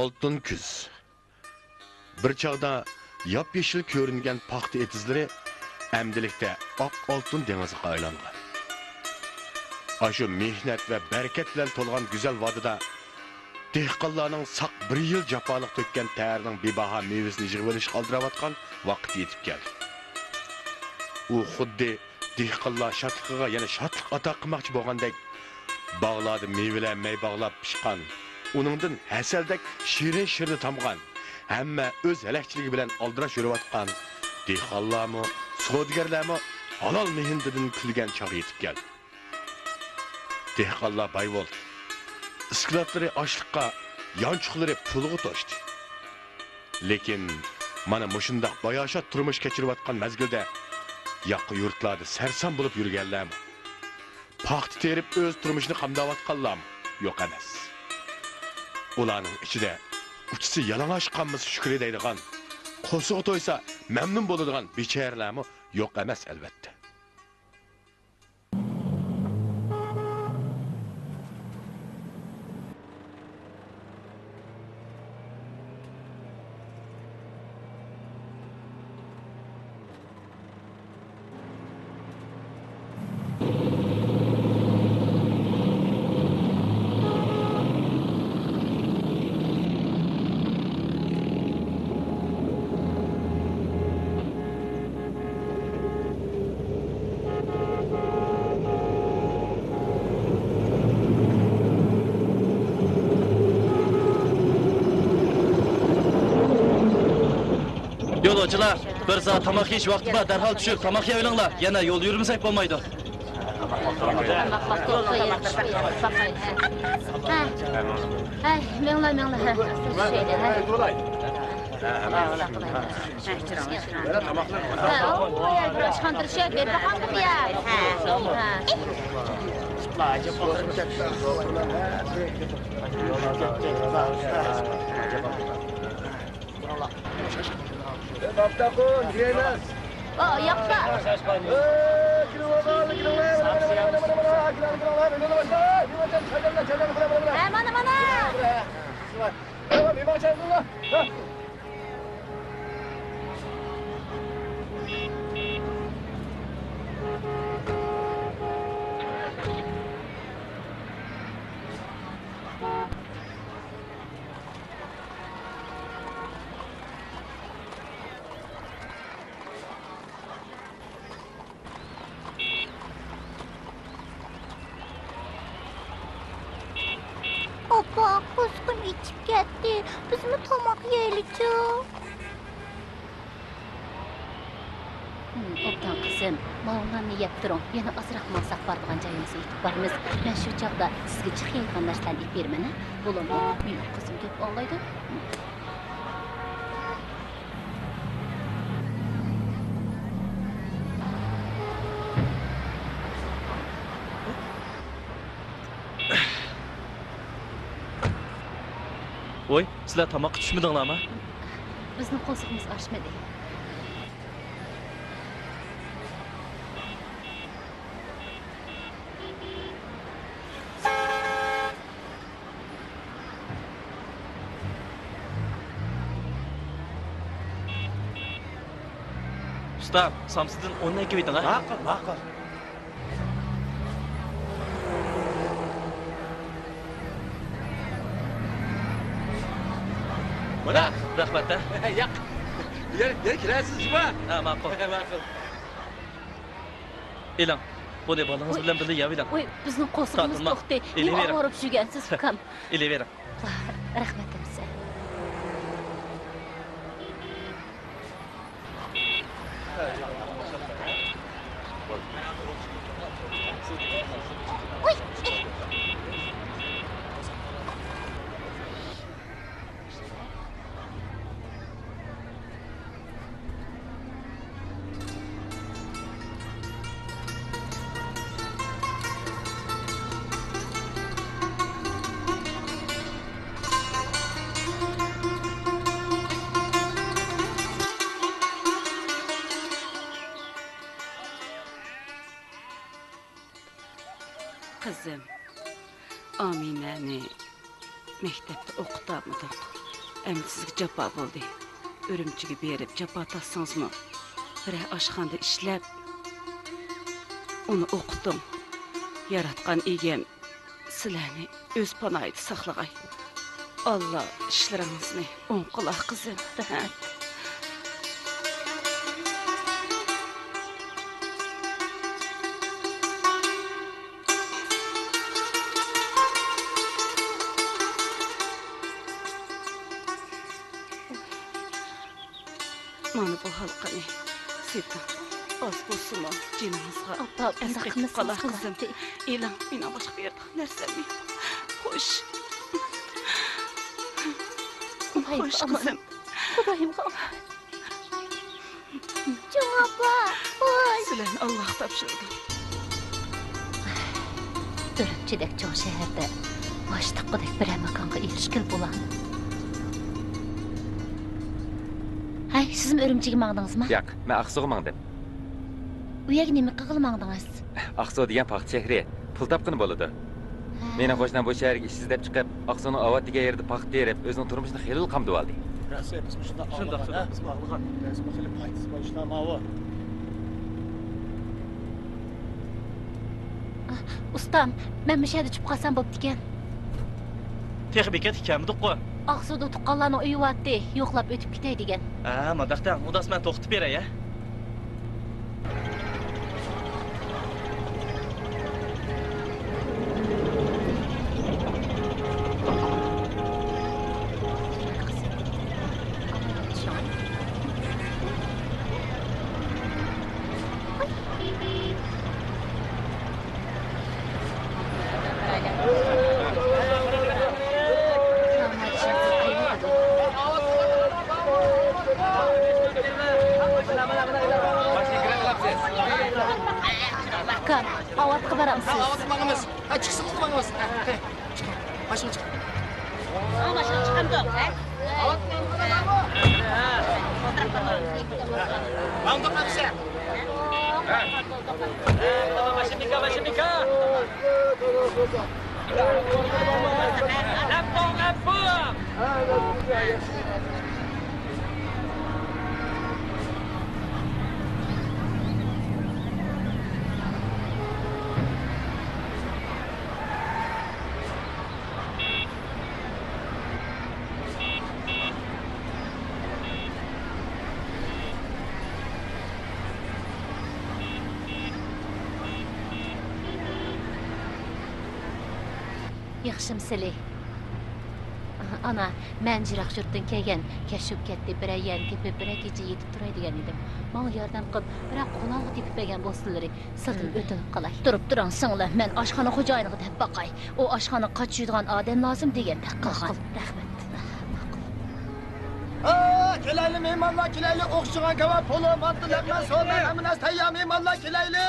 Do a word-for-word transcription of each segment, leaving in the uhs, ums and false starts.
ئالتۇن كۈز. بىر چاغدا ياپيېشىل كۆرۈنگەن پاختا ئېتىزلىرى ئەمدىلىكتە ئاق ئالتۇن دېڭىزغا ئايلانغان. ئاشۇ مېھنەت ۋە بەرىكەت بىلەن تولغان گۈزەل ۋادىدا دېھقانلارنىڭ ساق بىر يىل جاپالىق تۆككەن تەرىنىڭ بىباھا مېۋىسىنى يىغىۋېلىشقا ئالدىراۋاتقان ۋاقتى يېتىپ كەلدى. ئۇ خۇددى دېھقانلار شادلىقىغا يەنە شادلىق ئاتا قىلماقچى بولغاندەك، باغلاردا مېۋىلەر مەي باغلاپ پىشقان، ئۇنىڭدىن ھەسەلدەك شېرىن شىرنە تامغان، ھەممە ئۆز ھەلەكچىلىكى بىلەن ئالدىراش يۈرۈۋاتقان دېھقانلارمۇ، سودىگەرلەرمۇ ھالال مېھنىتىدىن كۈلگەن چاغ يېتىپ كەلدى. دېھقانلار باي بولدى. ئىسكىلاتلىرى ئاشلىققا، يانچۇقلىرى پۇلغا توشتى. لېكىن مانا مۇشۇنداق باياشات تۇرمۇش كەچۈرۈۋاتقان مەزگىلدە ياقا يۇرتلاردا سەرسان بولۇپ يۈرگەنلەرمۇ، پاختا تېرىپ ئۆز تۇرمۇشىنى قامداۋاتقانلارمۇ يوق ئەمەس. ئۇلارنىڭ ئىچىدە ئۇچىسى يالىڭاچ قالمىسا شۈكرى دەيدىغان، قورسىقى تويسا مەمنۇن بولىدىغان بىچارىلەرمۇ يوق ئەمەس، ئەلۋەتتە. يولۇچىلار، بىر سائەت تاماق يېيىش ۋاقتى بار، دەرھال چۈشۈپ تاماق يەۋېلىڭلار، يەنە يول يۈرمىسەك بولمايدۇ. ھە. ھە. ھە، مېڭىڭلار، مېڭىڭلار، ھە. ھە. ھە، ئۇ يەردە ئاشخانا تۇرۇشى، بېرىپ باقامدۇ بۇ يەر؟ ھە. ئۇ ياقتا. ھە، مانا، مانا. ئاپا، قورسىقىم ئېچىپ كەتتى. بىزمۇ تاماق يەيلىچۇ؟ ھىم، ئوبدان قىزىم، ماۋۇلارنى يەپ تۇرۇڭ. يەنە ئازراق ماڭساق بارىدىغان جايىمىزغا يېتىپ بارىمىز. مەن شۇ چاغدا سىزگە چىق يەيدىغان نەرسىلەرنى ئېلىپ بېرىمەن، ھە؟ بولامدۇ؟ مېنىڭ قىزىم كۆپ ئاڭلايدۇ. ۋوي، سىلەر تاماققا چۈشمىدىڭلارمۇ؟ بىزنىڭ قورسىقىمىز ئاچمىدى. ئۇستا، سامسىدىن ئون ئەكىۋېتىڭ، ھە؟ ماقۇل، ماقۇل. مانا. رەھمەت، ھە؟ ياق. يەنە، يەنە كېلەرسىز جۇما. ھە، ماقۇل. ماقۇل. ئېلىڭ. بۇنى بالىڭىز بىلەن بىللە يەۋېلىڭ. ۋوي، بىزنىڭ قورسىقىمىز توقتى. نېمە ئاغرىپ يۈرگەنسىز، ئۇكام؟ ئېلىۋېرىڭ. رەھمەت ئەمىسە. قىزىم، ئامىنەنى مەكتەپتە ئوقۇتالمىدۇق. ئەمدى سىزگە جاپا بولدى. ئۈرۈمچىگە بېرىپ جاپا تارتسىڭىزمۇ، بىرەر ئاشخانىدا ئىشلەپ، ئۇنى ئوقۇتۇڭ. ياراتقان ئىگەم سىلەرنى ئۆز پاناھىدا ساقلىغاي. ئاللا ئىشلىرىڭىزنى ئوڭ قىلار، قىزىم. رەھمەت. مانا بۇ ھالقىنى سېتىڭ. ئاز بولسىمۇ جېنىڭىزغا ئەسقېتىپ قالار، قىزىم. ئېلىڭ، مېنىڭ باشقا بېرىدىغان نەرسەم يوق. خوش. خوش، قىزىم. خۇدايىمغا ئامانەت. چوڭ ئاپا، ۋاي! سىلەرنى ئاللاغا تاپشۇردۇم. ئۈرۈمچىدەك چوڭ شەھەردە باشتۇققىدەك بىرەر ماكانغا ئېرىشكىلى بولامدۇ؟ ھەي، سىزمۇ ئۈرۈمچىگە ماڭدىڭىزمۇ؟ ياق، مەن ئاقسۇغا ماڭدىم. ئۇ يەرگە نېمە قىلغىلى ماڭدىڭىز؟ ئاقسۇ دېگەن پاختا شەھىرى، پۇل تاپقىلى بولىدۇ. ھە. مېنىڭ قوشنام بۇ شەھەرگە ئىش ئىزدەپ چىقىپ، ئاقسۇنىڭ ئاۋات دېگەن يېرىدە پاختا تېرىپ، ئۆزىنىڭ تۇرمۇشىنى خېلىلا قامدىۋالدى. رەسمىي بىزمۇ شۇنداق، شۇنداق، ئاڭلىغان، شۇنداق. ھە؟ بىزمۇ ئاڭلىغان. رەسمىي خېلى پايدىسى بار ئىشلار ماۋۇ. ئۇستام، مەن مۇشۇ يەردە چۈشۈپ قالسام بوپتىكەن. تېخى بېكەتكە كەلمىدۇققۇ. ئاقسۇدا تۇغقانلارنىڭ ئۆيى بارتتى، يوقلاپ ئۆتۈپ كېتەي دېگەن. ھە، مانداق دەڭ، ئۇداس مەن توختىتىپ بېرەي، ھە. ئاكام، ئاۋاتقا بارامسىز؟ ھە، ئاۋاتقا ماڭىمىز. ھە، چىقسىڭىز ماڭىمىز. ھە، ھە. چىقىڭ. ماشىنا چىقىڭ. ھە، ماشىنا چىقامدۇ؟ ھە؟ ئاۋاتقا ماڭىمىز. ماڭدۇق ئەمىسە. ھە. ماشىنىكا، ماشىنىكا. لەپپۇڭ، لەپپۇڭ! ياخشىمۇ سىلى؟ ئانا، مەن يىراق يۇرتتىن كەلگەن، كەچ بولۇپ كەتتى، بىرەر يەرنى تېپىپ، بىرەر كېچە يېتىپ تۇراي دېگەن ئىدىم. ماڭا ياردەم قىلىپ، بىرەر قونالغۇ تېپىپ بەرگەن بولسىلىرى، سىلىدىن ئۆتۈنۈپ قالاي. تۇرۇپ تۇرۇڭ، سىڭلىم، مەن ئاشخانا خوجايىنىغا دەپ باقاي. ئۇ ئاشخانا قاچىيدىغان ئادەم لازىم دېگەندەك قىلغان. ماقۇل، رەھمەت. ھە، كېلەيلى، مېھمانلار، كېلەيلى، ئوخشىغان كاۋاپ، پولۇ، مانتا، لەقمە، سومە، ھەممە نەرسە تەييار، مېھمانلار، كېلەيلى.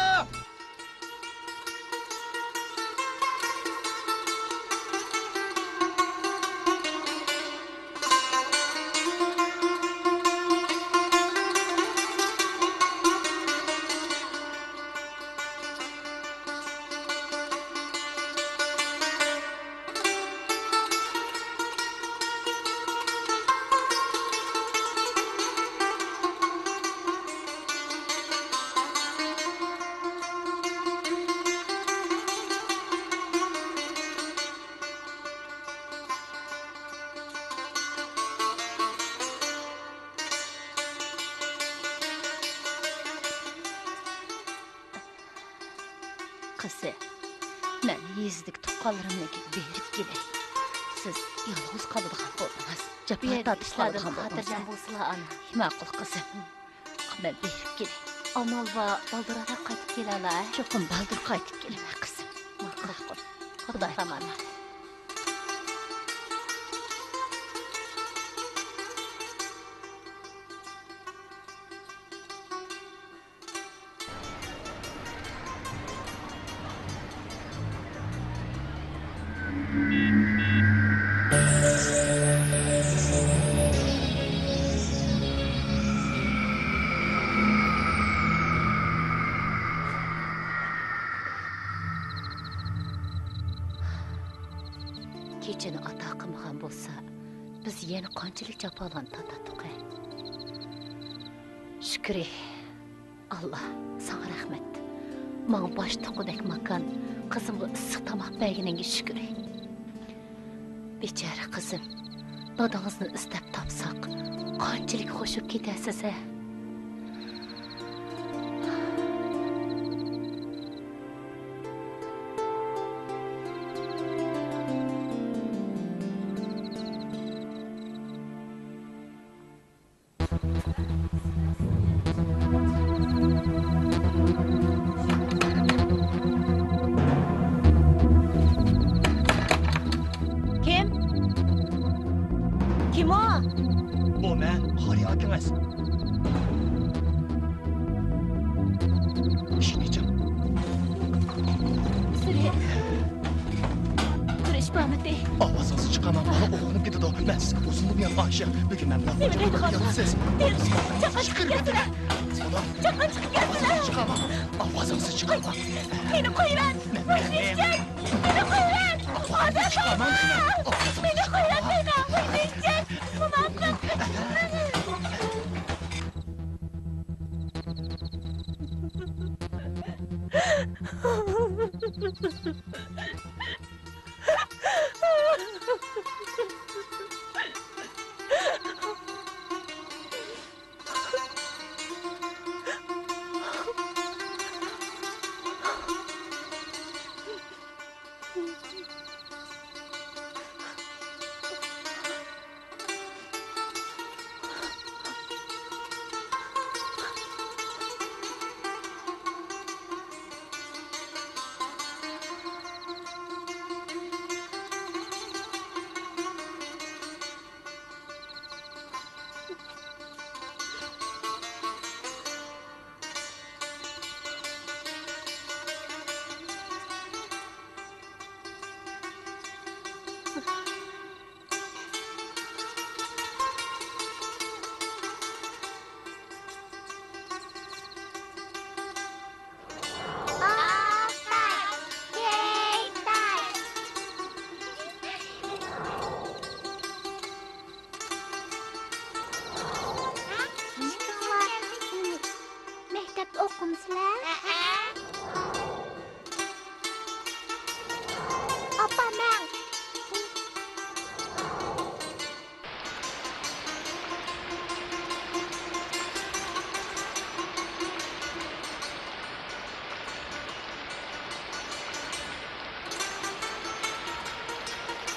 قىزى، مەن يېزىدىكى تۇغقانلىرىمنىڭكىگە بېرىپ كېلەي. سىز يالغۇز قالىدىغان بولدىڭىز، جاپا تارتىپ قالىدىغان بولدىڭىز. خاتىرجەم بولسىلا، ئانا. ماقۇل، قىزىم. مەن بېرىپ كېلەي. ئامال بار، بالدۇرراق قايتىپ كېلەلا. چوقۇم بالدۇر قايتىپ كېلىمەن، قىزىم. ماقۇل. خۇدايىم ئامان. كېچىنى ئاتا قىلمىغان بولسا، بىز يەنە قانچىلىك جاپالارنى تارتاتتۇق ھە؟ شۈكرى، ئاللا، ساڭا رەھمەت. ماڭا باش تۇغقۇدەك ماكان، قىزىمغا ئىسسىق تاماق بەرگىنىڭگە شۈكرى. بىچارە قىزىم، دادىڭىزنى ئىزدەپ تاپساق، قانچىلىك خۇش بولۇپ كېتەرسىز ھە؟ كىم؟ كىم ئۇ؟ بۇ مەن، قارى ئاكىڭىز. ئىشىكنى ئېچىڭ. سۈرۈن. بىر ئىش بارمىتى؟ ئاۋازىڭىزنى چىقارماڭ، بالا ئويغىنىپ كېتىدۇ. مەن سىزگە ئۇزۇندىن بۇيان ئاشىق. بۈگۈن مەن بىلەن نېمە دەيدىغانلار؟ چاققان چىقىپ كەلسىلە. چىقىرىۋېتىڭ. ئاۋازىڭىزنى چىقارماڭ. ئاۋازىڭىزنى چىقارماڭ. مېنى قويۇۋەت. مەن، مېنى قويۇۋەت. ئاۋازىڭىزنى چىقارماڭ. مېنى قويۇۋەت دەيمەن. مۇناپىق. مەكتەپتە ئوقۇمسىلەر؟ ھەئە. ئاپا، مەن.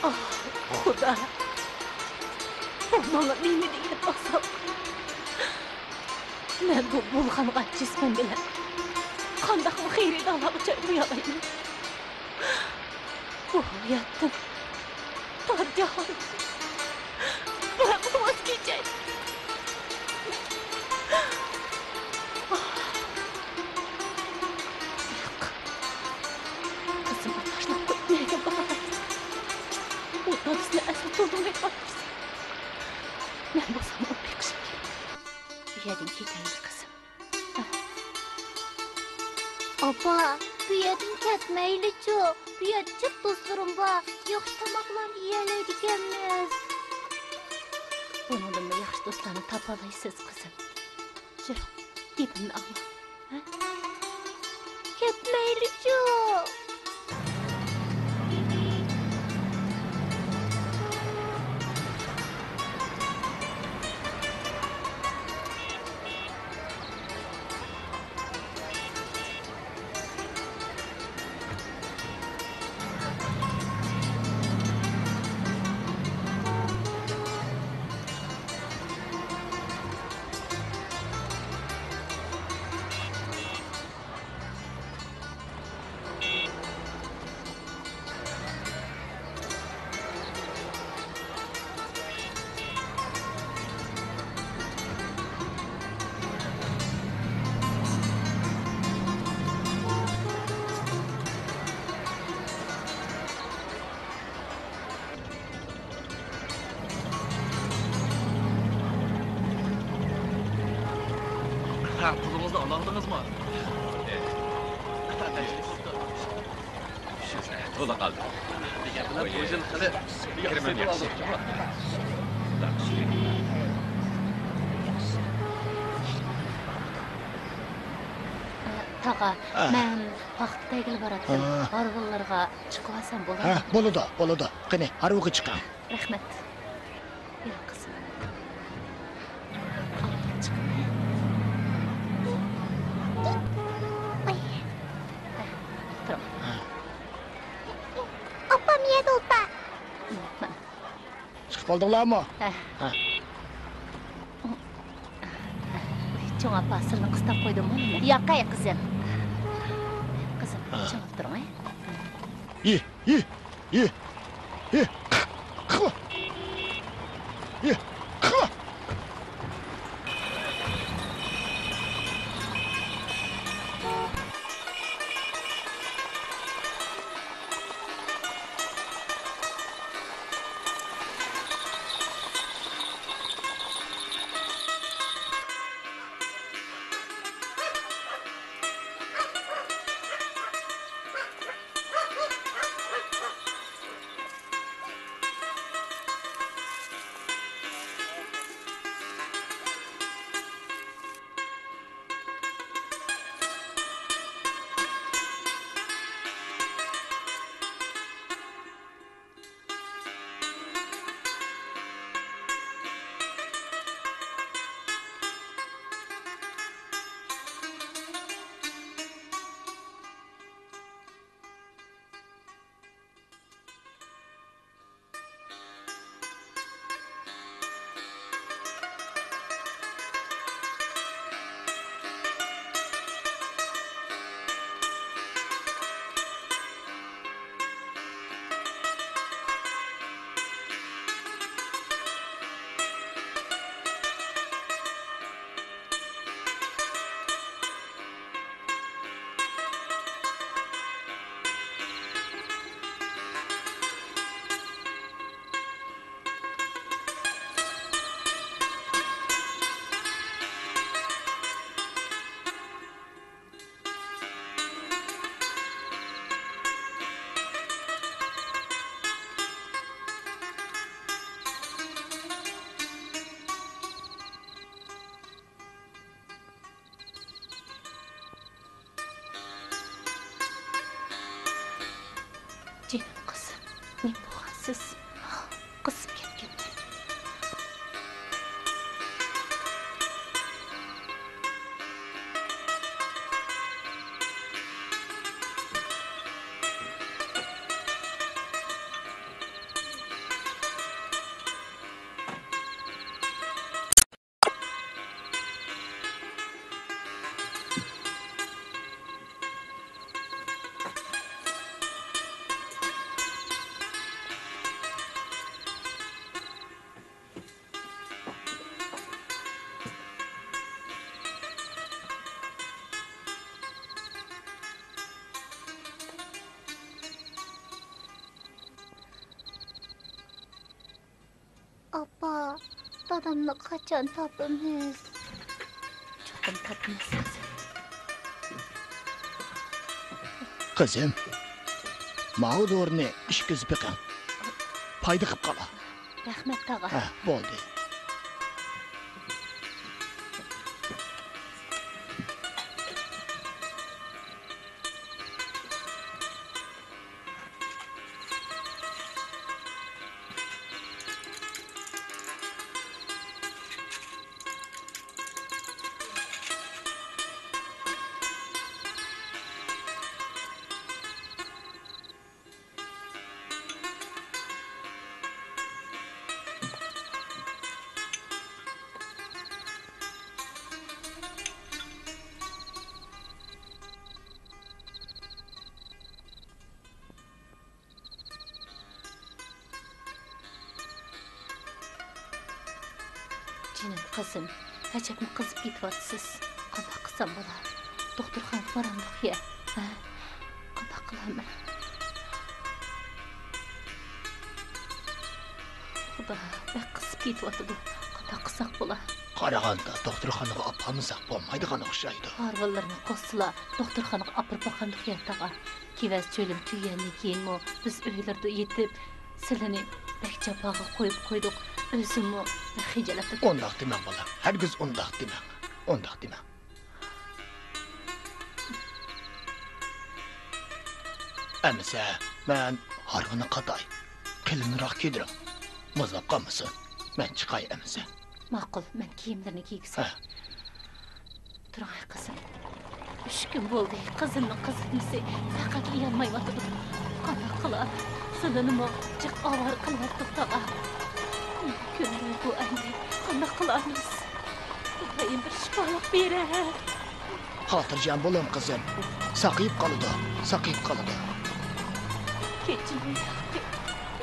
ئاھ، خۇدا! بۇ ماڭا نېمە دېگەن ئازاب! مەن بۇ بۇلغانغان جىسمىم بىلەن قانداقمۇ خېرىدارلارغا چاي قۇيالايمەن؟ بۇ ھاياتتىن، تار جاھاندىن بىراقلا ۋاز كېچەي. ياق. قىزىمنى تاشلاپ قويۇپ نەگە بارالايسەن؟ ئۇ دادىسىنى ئەسلى تونۇماي قاپسەن. مەن بولسام ئۇنى بېقىشىم كېرەك. بۇ يەردىن كېتەيلى، قىزىم. ئاپا، بۇ يەردىن كەتمەيلىچۇ؟ بۇ يەردە جىق دوستلىرىم بار. ياخشى تاماقلارنى يېيەلەيدىكەنمىز. بۇنىڭدىنمۇ ياخشى دوستلارنى تاپالايسىز، قىزىم. يۈرۈڭ، گېپىمنى ئاڭلاڭ. ھە؟ كەتمەيلىچۇ؟ ھە، پۇلىڭىزنى ئالالىدىڭىزمۇ؟ تولا قالدى. دېگەن بىلەن بۇ يىل خېلى ياخشى سېتىۋالدۇق. كىرىمىم ياخشى. تاغا، ھە. مەن پاختا تېگىلى باراتتىم. ھە. ھارۋىلارغا چىقىۋالسام بولامدۇ؟ ھە، بولىدۇ، بولىدۇ. قېنى، ھارۋىغا چىقىڭ. رەھمەت. يۈر، قىزىم. ئاي. تۇرۇڭ. ھە. ئاپام يەردە ئولتۇر. مانا. چىقىپ بولدۇڭلارمۇ؟ ھە. ھە. چوڭ ئاپا، سىلىنى قىستاپ قويدۇممۇ نېمە؟ ياق، ھەي، قىزىم. قىزىم، ھە. چىڭ تۇرۇڭ، ھە. يى، يى، يى، يى، قىقلا. يى، قىقلا. جېنىم قىزىم، نېمە بولغانسىز؟ قىزىم كەتكەندە. ئاپا، دادامنى قاچان تاپىمىز؟ چوقۇم تاپىمىز، قىزىم. قىزىم، ماۋۇ دورىنى ئىچكۈزۈپ بېقىڭ. پايدا قىلىپ قالا. رەھمەت، تاغا. ھە، بولدى. جېنىم قىزىم، ئەجەبمۇ قىزىپ كېتىۋاتىسىز. قانداق قىلسام بولا؟ دوختۇرخانىغا بارامدۇق يا؟ ھە؟ قانداق قىلارمەن؟ خۇدا، بەك قىزىپ كېتىۋاتىدۇ. قانداق قىلساق بولا؟ قارىغاندا دوختۇرخانىغا ئاپارمىساق بولمايدىغان ئوخشايدۇ. ھارۋىلىرىنى قوشسىلا، دوختۇرخانىغا ئاپىرىپ باقامدۇق يا، تاغا؟ كېۋەز چۆلۈم تۈگىگەندىن كېيىنمۇ بىز ئۆيلىرىدە يېتىپ، سىلىنى بەك جاپاغا قويۇپ قويدۇق. ئۆزۈممۇ خىجالەتتە. ئۇنداق دېمەڭ، بالام. ھەرگىز ئۇنداق دېمەڭ. ئۇنداق دېمەڭ. ئەمىسە، مەن ھارۋىنى قاتاي. قېلىنراق كىيدۈرۈڭ. مۇزلاپ قالمىسۇن. مەن چىقاي ئەمىسە. ماقۇل، مەن كىيىملىرىنى كىيگۈزەي. ھە. تۇرۇڭ، قىزىم. ئۈچ كۈن بولدى، قىزىمنىڭ قىزىتمىسى پەقەتلا يانمايۋاتىدۇ. قانداق قىلار؟ سىلىنىمۇ جىق ئاۋارە قىلىۋەتتۇق، تاغا. نېمە كۈندۇر بۇ ئەمدى؟ قانداق قىلارمىز؟ ئىلاھىم، بىر شىپالىق بېرە. خاتىرجەم بولۇڭ، قىزىم. ساقىيىپ قالىدۇ، ساقىيىپ قالىدۇ. كېچىنى ياقتى.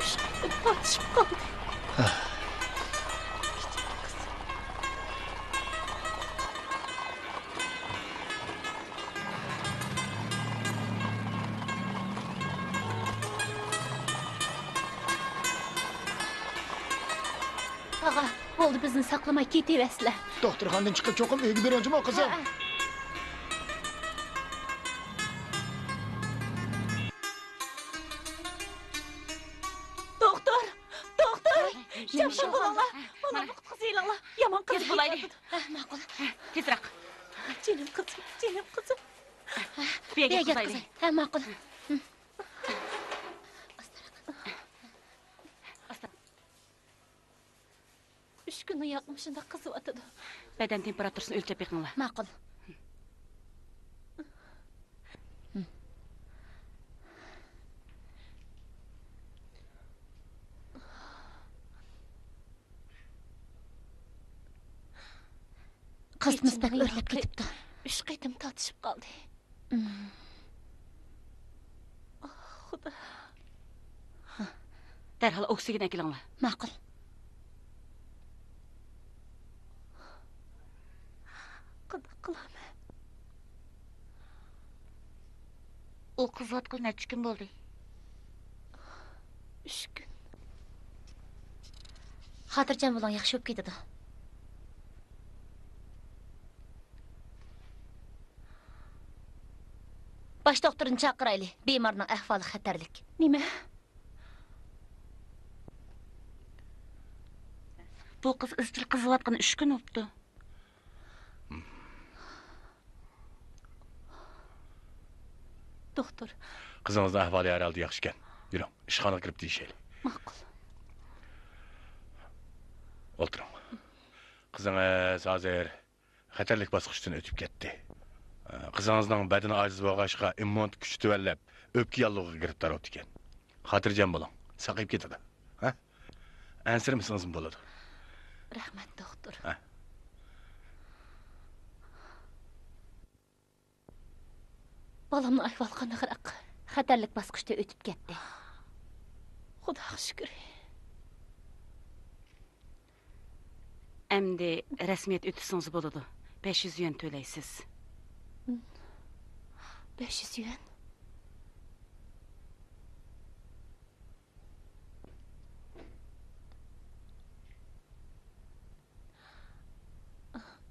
ئۈچ قېتىم تارتىشىپ قالدى. ھە. تاغا، بولدى، بىزنى ساقلىماي كېتىۋەرسىلە. دوختۇرخانىدىن چىقىپ چوقۇم ئۆيگە بېرىڭچىمۇ، قىزىم؟ ھە. دوختۇر! دوختۇر! ۋاي، ياخشى بولۇڭلار! بولۇڭلار، قۇتقۇزۇۋېلىڭلار! يامان قىزىپ كېتىۋاتىدۇ. ھە، ماقۇل. ھە، تېزرەك. جېنىم قىزىم، جېنىم قىزىم. بىر يەرگە ياتقۇزايلى. ھە، ماقۇل. ئۈچ كۈندىن ياقى مۇشۇنداق قىزىۋاتىدۇ. بەدەن تېمپېراتۇرىسىنى ئۆلچەپ بېقىڭلار. ماقۇل. قىزىتمىسى بەك ئۆرلەپ كېتىپتۇ. ئۈچ قېتىم تارتىشىپ قالدى. ئاھ، خۇدا. دەرھال ئوكسىگېن ئەكېلىڭلار. ماقۇل. قانداق قىلارمەن؟ ئۇ قىزىۋاتقىلى نەچچە كۈن بولدى؟ ئۈچ كۈن. خاتىرجەم بولۇڭ، ياخشى بولۇپ كېتىدۇ. باش دوختۇرنى چاقىرايلى، بىمارنىڭ ئەھۋالى خەتەرلىك. نېمە؟ بۇ قىز ئىزچىل قىزىۋاتقىنى ئۈچ كۈن بوپتۇ. دوختۇر. قىزىڭىزنىڭ ئەھۋالى ھەر ھالدا ياخشىكەن. يۈرۈڭ، ئىشخانىغا كىرىپ دېيىشەيلى. ماقۇل. ئولتۇرۇڭ. قىزىڭىز ھازىر خەتەرلىك باسقۇچتىن ئۆتۈپ كەتتى. قىزىڭىزنىڭ بەدىنى ئاجىز بولغاچقا، ئىممۇنىتېت كۈچى تۆۋەنلەپ، ئۆپكە ياللۇغىغا گىرىپتار بوپتىكەن. خاتىرجەم بولۇڭ، ساقىيىپ كېتىدۇ. ھە؟ ئەنسىرىمىسىڭىزمۇ بولىدۇ. رەھمەت، دوختۇر. ھە. بالامنىڭ ئەھۋالى قانداقراق؟ خەتەرلىك باسقۇچتىن ئۆتۈپ كەتتى. خۇداغا شۈكۈر. ئەمدى رەسمىيەت ئۆتىسىڭىز بولىدۇ. بەش يۈز يۈەن تۆلەيسىز. بەش يۈز يۈەن؟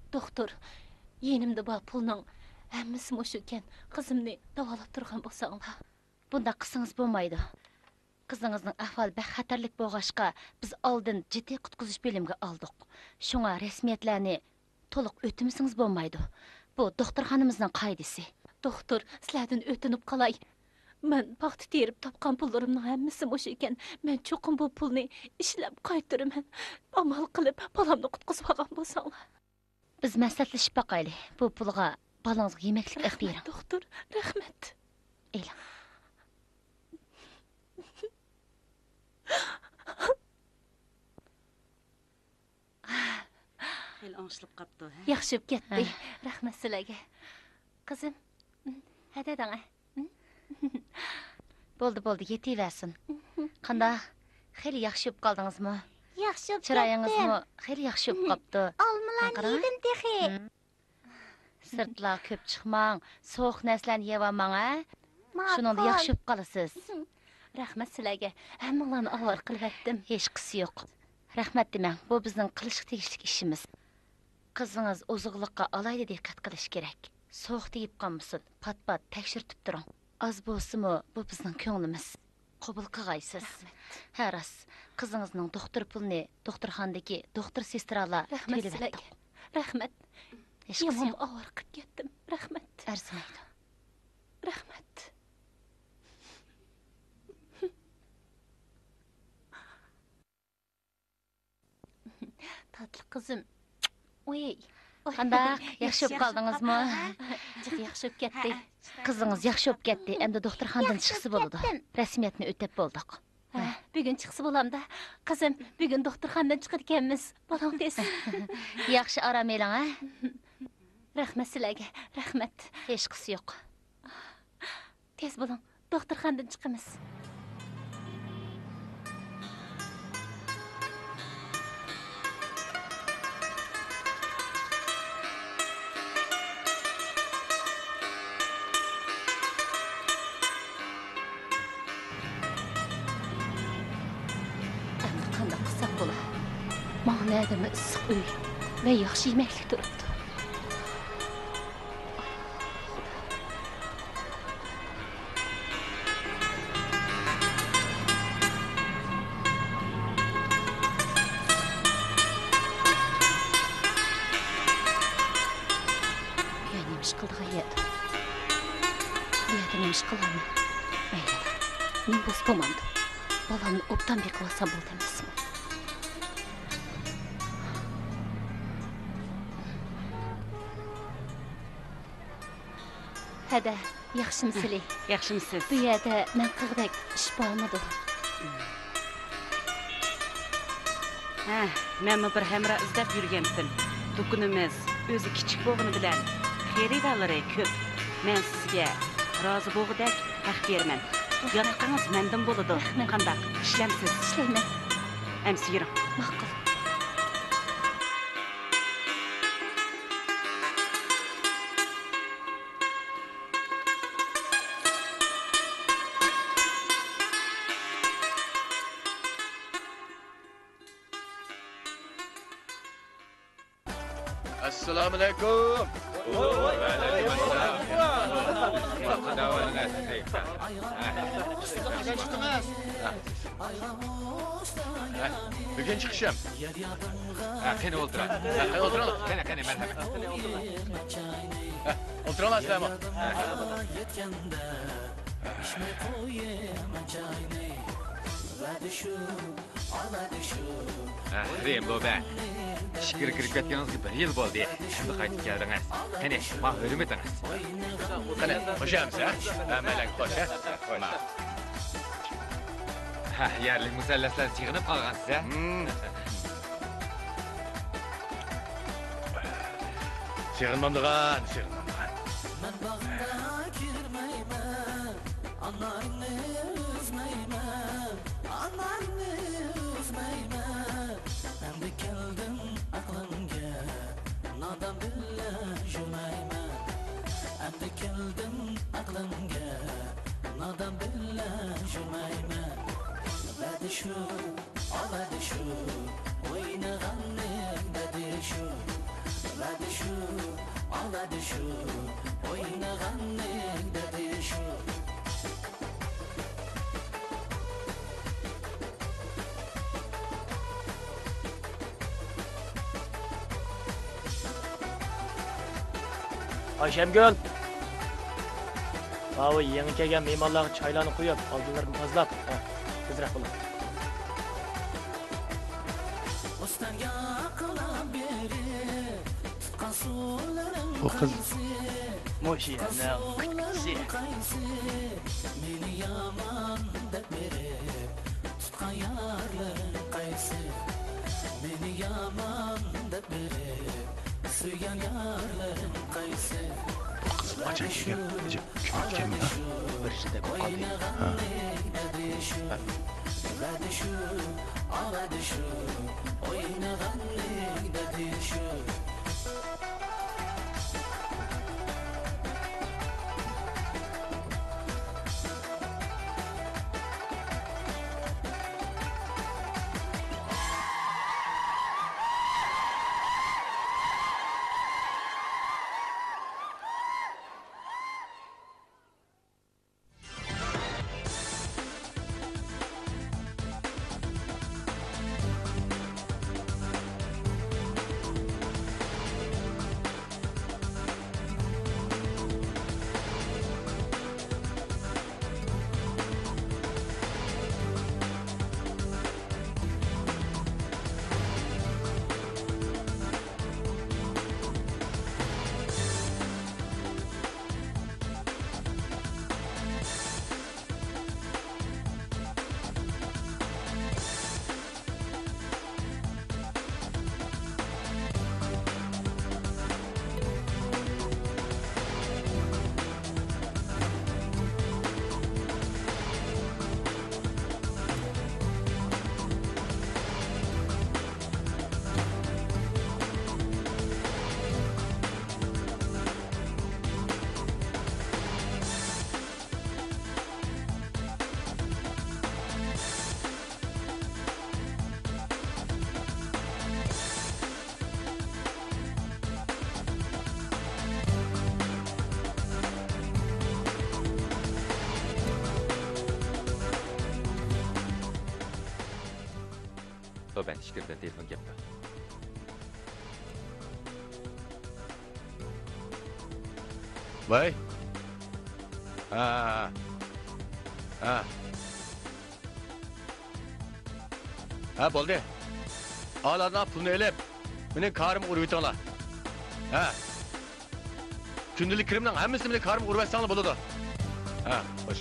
دوختۇر، يېنىمدا بار پۇلنىڭ ھەممىسى مۇشۇكەن. قىزىمنى داۋالاپ تۇرغان بولساڭلار. بۇنداق قىلسىڭىز بولمايدۇ. قىزىڭىزنىڭ ئەھۋالى بەك خەتەرلىك بولغاچقا، بىز ئالدىن جىددىي قۇتقۇزۇش بۆلۈمىگە ئالدۇق. شۇڭا رەسمىيەتلەرنى تولۇق ئۆتىمىسىڭىز بولمايدۇ. بۇ دوختۇرخانىمىزنىڭ قائىدىسى. دوختۇر، سىلەردىن ئۆتۈنۈپ قالاي. مەن پاختا تېرىپ تاپقان پۇللىرىمنىڭ ھەممىسى مۇشۇ ئىكەن. مەن چوقۇم بۇ پۇلنى ئىشلەپ قايتۇرىمەن. ئامال قىلىپ بالامنى قۇتقۇزۇۋالغان بولساڭلار. بىز مەسلىھەتلىشىپ باقايلى. بۇ پۇلغا بالىڭىزغا يېمەكلىك ئېلىپ بېرىڭ. رەھمەت، دوختۇر، رەھمەت. ئېلىڭ. خېلى ئوڭشىلىپ قاپتۇ، ھە؟ ياخشى بولۇپ كەتتى. ھە. رەھمەت سىلەرگە. قىزىم، ھەدە دەڭە. بولدى، بولدى، يېتىۋەرسۇن. قانداق؟ خېلى ياخشى بولۇپ قالدىڭىزمۇ؟ ياخشى بولۇپ كەتتىم. چىرايىڭىزمۇ خېلى ياخشى بولۇپ قاپتۇ. ئالمىلارنى يېدىم تېخى. سىرتلارغا كۆپ چىقماڭ، سوغۇق نەرسىلەرنى يەۋالماڭ، ھە؟ ماقۇل. شۇنىڭدا ياخشى بولۇپ قالىسىز. رەھمەت سىلەرگە، ھەممىڭلارنى ئاۋارە قىلىۋەتتىم. ھېچقىسى يوق. رەھمەت دېمەڭ، بۇ بىزنىڭ قىلىشقا تېگىشلىك ئىشىمىز. قىزىڭىز ئوزۇقلۇققا ئالاھىدە دىققەت قىلىشى كېرەك. سوغۇق تېگىپ قالمىسۇن، پات-پات تەكشۈرتۈپ تۇرۇڭ. ئاز بولسىمۇ، بۇ بىزنىڭ كۆڭلىمىز. قوبۇل قىلغايسىز. رەھمەت. ھە، راست. قىزىڭىزنىڭ دوختۇر پۇلىنى دوختۇرخانىدىكى دوختۇر سېسترالار رەھمەت سىلەرگە. تۆلىۋەتتۇق. رەھمەت. ھېچقىسى يامان يوق. ئاۋارە قىلىپ كەتتىم. رەھمەت. ئەرزىمەيدۇ. رەھمەت. تاتلىق قىزىم. ئۇي. قانداق؟ ياخشى بولۇپ قالدىڭىزمۇ؟ جىق ياخشى بولۇپ كەتتى. قىزىڭىز ياخشى بولۇپ كەتتى. ئەمدى دوختۇرخانىدىن چىقسا بولىدۇ. رەسمىيەتنى ئۆتەپ بولدۇق. ھە، بۈگۈن چىقسا بولامدا؟ قىزىم، بۈگۈن دوختۇرخانىدىن چىقىدىكەنمىز. بولۇڭ تېز. ياخشى ئارام ئېلىڭ، ھە؟ رەھمەت سىلەرگە. رەھمەت. ھېچقىسى يوق. تېز بولۇڭ، دوختۇرخانىدىن چىقىمىز. ئەمدى قانداق قىلساق بولا؟ ماڭا نەدىمۇ ئىسسىق ئۆي ۋە ياخشى يېمەكلىك تۇرۇپتۇ. بۇ يەر نېمە ئىش قىلىدىغان يەردۇ؟ بۇ يەردە نېمە ئىش قىلارمەن؟ مەيلى، نېمە بولسا بولمامدۇ. بالامنى ئوبدان بېقىۋالسام بولدى ئەمەسمۇ؟ ھەدە، ياخشىمۇ سىلى؟ ياخشىمۇسىز؟ بۇ يەردە مەن قىلغۇدەك ئىش بارمىدۇ؟ ھە، مەنمۇ بىر ھەمراھ ئىزدەپ يۈرگەنتىم. دۇكىنىمىز ئۆزى كىچىك بولغىنى بىلەن خېرىدارلىرى كۆپ. مەن سىزگە رازى بولغۇدەك ھەق بېرىمەن. ياتىقىڭىز مەندىن بولىدۇ. رەھمەت. قانداق؟ ئىشلەمسىز؟ ئىشلەيمەن. ئەمسە يۈرۈڭ. ماقۇل. ئەسسالامۇئەلەيكۇم. ۋەئەلەيكۇمئەسسالام. بۈگۈن چىقىشىم. ھە، قېنى ئولتۇرۇڭ. ھە، قېنى ئولتۇرۇڭ. قېنى، قېنى، مەرھەمەت. ھە، ئولتۇرۇڭلار سىلەرمۇ. ھە. ھە، رېم، لوبە. ئىچكىرى كىرىپ كەتكىنىڭىزگە بىر يىل بولدى. ئەمدى قايتىپ كەلدىڭىز. قېنى، ما ھۆرمىتىڭىز. قېنى، خوش ئەمسە، ھە؟ ھە، مەلەك خوش، ھە؟ ھە، خوش. ھە، يەرلىك مۇسەللەسلەر سېغىنىپ قالغانسىز، ھە؟ ھىم. سېغىنمامدىغان، سېغىنمامدىغان. مەن باغدا كىرمەيمەن، ئانارنى ئۈزمەيمەن، ئانارنى ئۈزمەيمەن. ئەمدى كەلدىم ئەقلىمگە، نادان بىللە يۈرمەيمەن. ئەمدى كەلدىم ئەقلىمگە، نادان بىللە يۈرمەيمەن. ۋەدە شۇ، ئاۋەدە شۇ، ئوينىغاننىڭ دەردى شۇ. ۋەدە شۇ، ئاۋەدە شۇ، ئوينىغاننىڭ دەردى شۇ. ئايشەمگۈل! ماۋۇ يېڭى كەلگەن مېھمانلارغا چايلارنى قۇيۇپ، ئالدىلىرىنى تازىلاپ، ھە، تېزرەك بولۇڭ. بۇ قىز مۇشۇ يەرنىڭ كۈتكۈچىسى. تۇتقان يارلىرىڭ قايسى؟ مېنى يامان دەپ بېرىپ، سۆيگەن يارلىرىڭ قايسى؟ بۇ قىز قاچان كەلگەن؟ ئەجەب كۆپ ئۆتكەنمۇ؟ بىر يىلدەك بولۇپ قالدى. ھە. ۋەدە شۇ، ئاۋەدە شۇ، ئوينىغاننىڭ دەردى شۇ. بەن ئىچكىرىدىن تېلېفون كەپتۇ. ۋاي. ھە، ھە، ھە. ھە، بولدى. ئالادىن پۇلنى ئېلىپ، مېنىڭ كارىمغا ئۇرۇۋېتىڭلار. ھە. كۈندىلىك كىرىمنىڭ ھەممىسىنى مېنىڭ كارىمغا ئۇرۇۋەتسەڭلار بولىدۇ. ھە، خوش.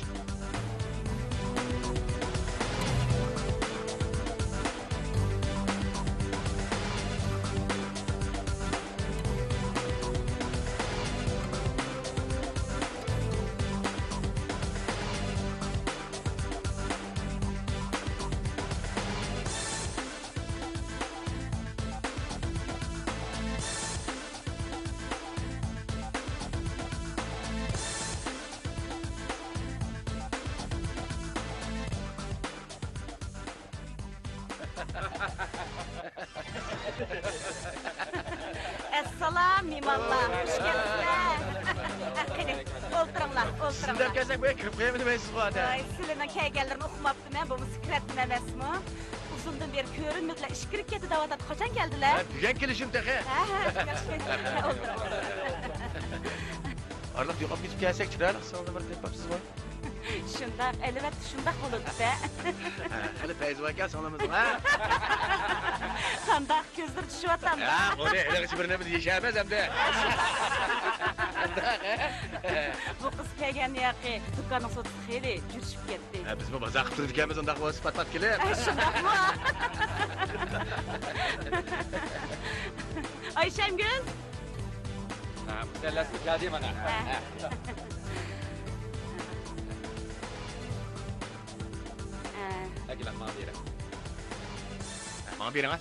ئەسسالام، مېھمانلار، خۇش كەپسىلەر. قېنى، ئولتۇرۇڭلار، ئولتۇرۇڭلار. سىزدەپ كەلسەك، بۇ يەرگە كىرىپ قويامدۇ دېمەيسىزغۇ، ئادەم؟ ۋاي، سىلىرنىڭ كەلگەنلىرىنى ئۇقماپتىمەن، بۇمۇ سېكرېتتىن ئەمەسمۇ؟ ئۇزۇندىن بېرى كۆرۈنمىدىلە، ئىچكىرىپ كەتتى دەۋاتاتتى. قاچان كەلدىلە؟ ھە، بۈگۈن كېلىشىم تېخى. ھە، ھە، ياخشى. ئولتۇرۇڭ، ئولتۇرۇڭ. ئارىلىق يوقاپ كېتىپ كەلسەك، چىرايلىق سىڭلىدىن بىر دەپ باپسىزغۇ؟ شۇنداق، ئەلۋەتتە شۇنداق بولىدۇ-دە. ھە، خېلى پەيزى باركەن سىڭلىمىزنىڭ، ھە؟ قانداق، كۆزلىرى چۈشۈۋاتامدۇ؟ ھە، ئۇنى ھېلىغىچە بىر نېمە دېيىشەمەس ئەمدى. بۇ قىز كەلگەندىن ياقى دۇكاننىڭ سودىسى خېلى جۈرۈشۈپ كەتتى. ھە، بىزمۇ بازار قىلىپ تۇرىدىكەنمىز ئۇنداق بولسا پات-پات كېلىپ. ھە، شۇنداقمۇ؟ ئايشەمگۈل. ھە، مۇسەللەسمۇ كەلدى مانا. ھە. ھە. ھە. ئەكېلىڭ، ماڭا بېرىڭ. ھە، ماڭا بېرىڭ، ھە.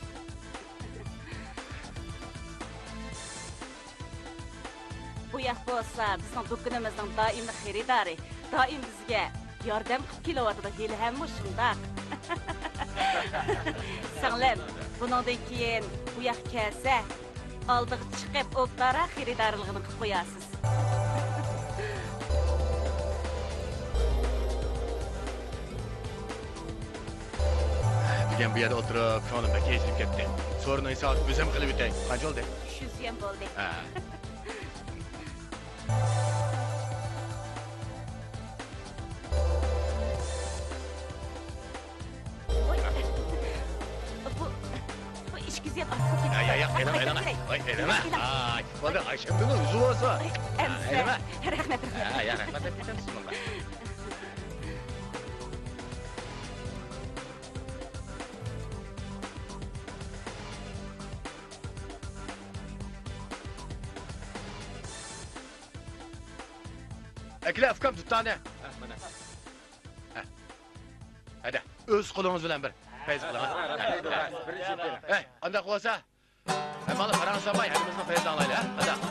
بۇ ياق بولسا بىزنىڭ دۇكىنىمىزنىڭ دائىملىق خېرىدارى، دائىم بىزگە ياردەم قىلىپ كېلىۋاتىدۇ، ھېلىھەممۇ شۇنداق. سىڭلىم، بۇنىڭدىن كېيىن بۇ ياققا كەلسە، ئالدىغا چىقىپ، ئوبدانرا خېرىدارلىقىنى قىلىپ قويارسىز. بۈگۈن بۇ يەردە ئولتۇرۇپ، كۆڭلۈم بەك ئېچىلىپ كەتتى. سورۇننىڭ ھېسابىنى ئۆزۈم قىلىۋېتەي. قانچە بولدى؟ ئۈچ يۈز يۈەن بولدى. ھە. ۋوي. بۇ، بۇ ئىككى يۈز يۈەن ئارتۇق كېتىپتۇ. ياق، ياق، ياق، ئېلىڭ، ئېلىڭ. ۋاي، ئېلىڭ. ئېلىڭ. ئاي، بولدى، ئايشەمگۈلنىڭ يۈزى بولسۇن. ئەمىسە. ئېلىڭ. رەھمەت، رەھمەت. ھە، يا، رەھمەت دەپ كېتىمىز شۇنىڭغا. ئەكېلە، ئۇكام، دۇتارنى. ھە، مانا. ھە. ھەدە، ئۆز قولىڭىز بىلەن بىر پەيز قىلىڭ. ھە، ھە، ھە. بىرىنچى بېرىڭ. ھەي، ئانداق بولسا، ھەممىڭلار پاراڭ سالماي، ھەممىمىزنىڭ پەيزىنى ئاڭلايلى، ھە؟ ئانداق.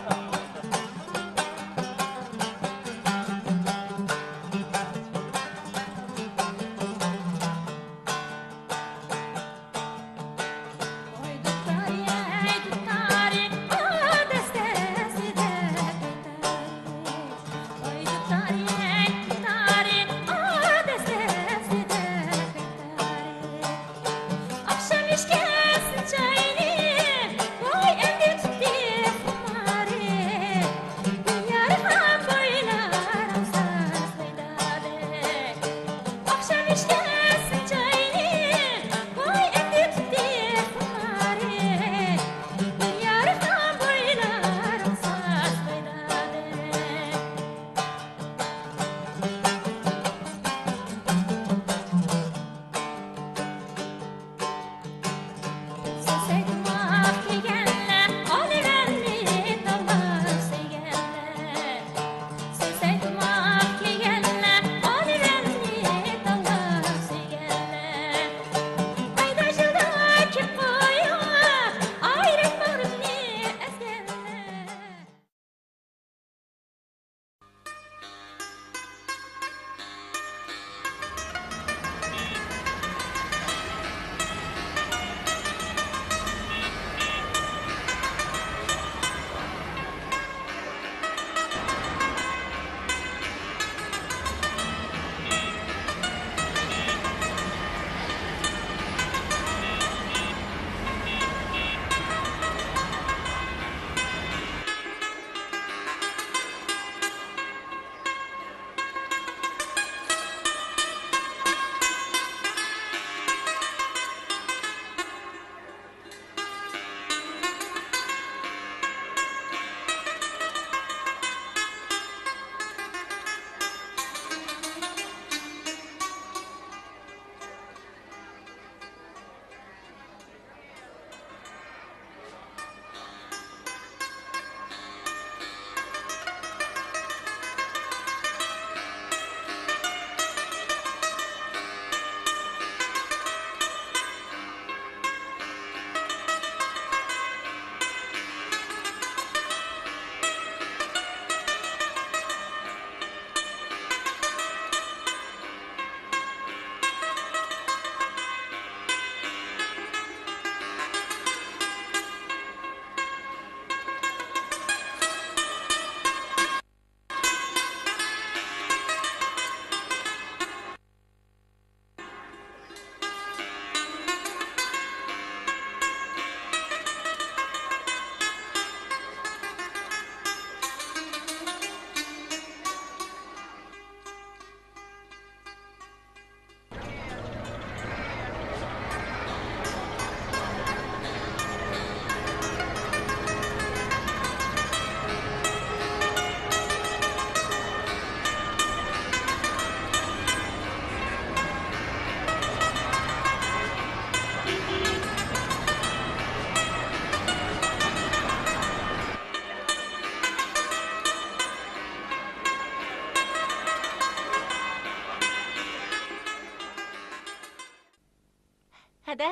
دە،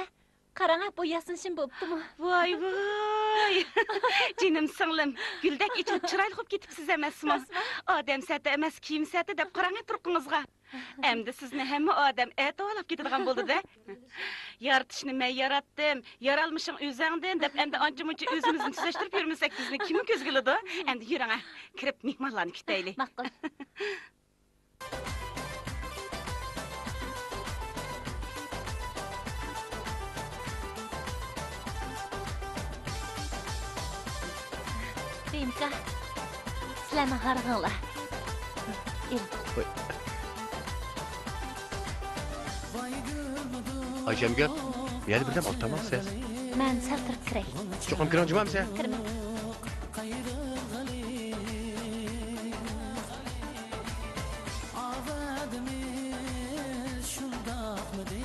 قاراڭە، بۇ ياسىنىشىم بوپتۇمۇ؟ ۋاي، ۋاي! جېنىم سىڭلىم، گۈلدەك ئېچىلىپ چىرايلىق بولۇپ كېتىپسىز ئەمەسمۇ؟ ئادەم سەتى ئەمەس، كىيىم سەتى دەپ قاراڭە تۇرقىڭىزغا. ئەمدى سىزنى ھەممە ئادەم ئەتىۋارلاپ كېتىدىغان بولدى-دە. يارىتىشنى مەن ياراتتىم، يارالمىشىڭ ئۆزۈڭدىن دەپ ئەمدى ئانچە-مۇنچە ئۆزىمىزنى تۈزەشتۈرۈپ يۈرمىسەك بىزنى كىم كۆزگە ئىلىدۇ؟ ئەمدى يۈرۈڭە، كىرىپ مېھمانلارنى كۈتەيلى. ماقۇل. رېمكا، سىلەرنىڭ ھارىغىڭلار. ئېلىڭ. ۋاي. ئايشەمگۈل، بۇ يەردە بىردەم ئولتۇرمامسىز؟ مەن سەل تۇرۇپ كىرەي. چوقۇم كىرىڭ، جۇمامسە؟ كىرىمەن. ئاۋادىمىز شۇنداقمىدى؟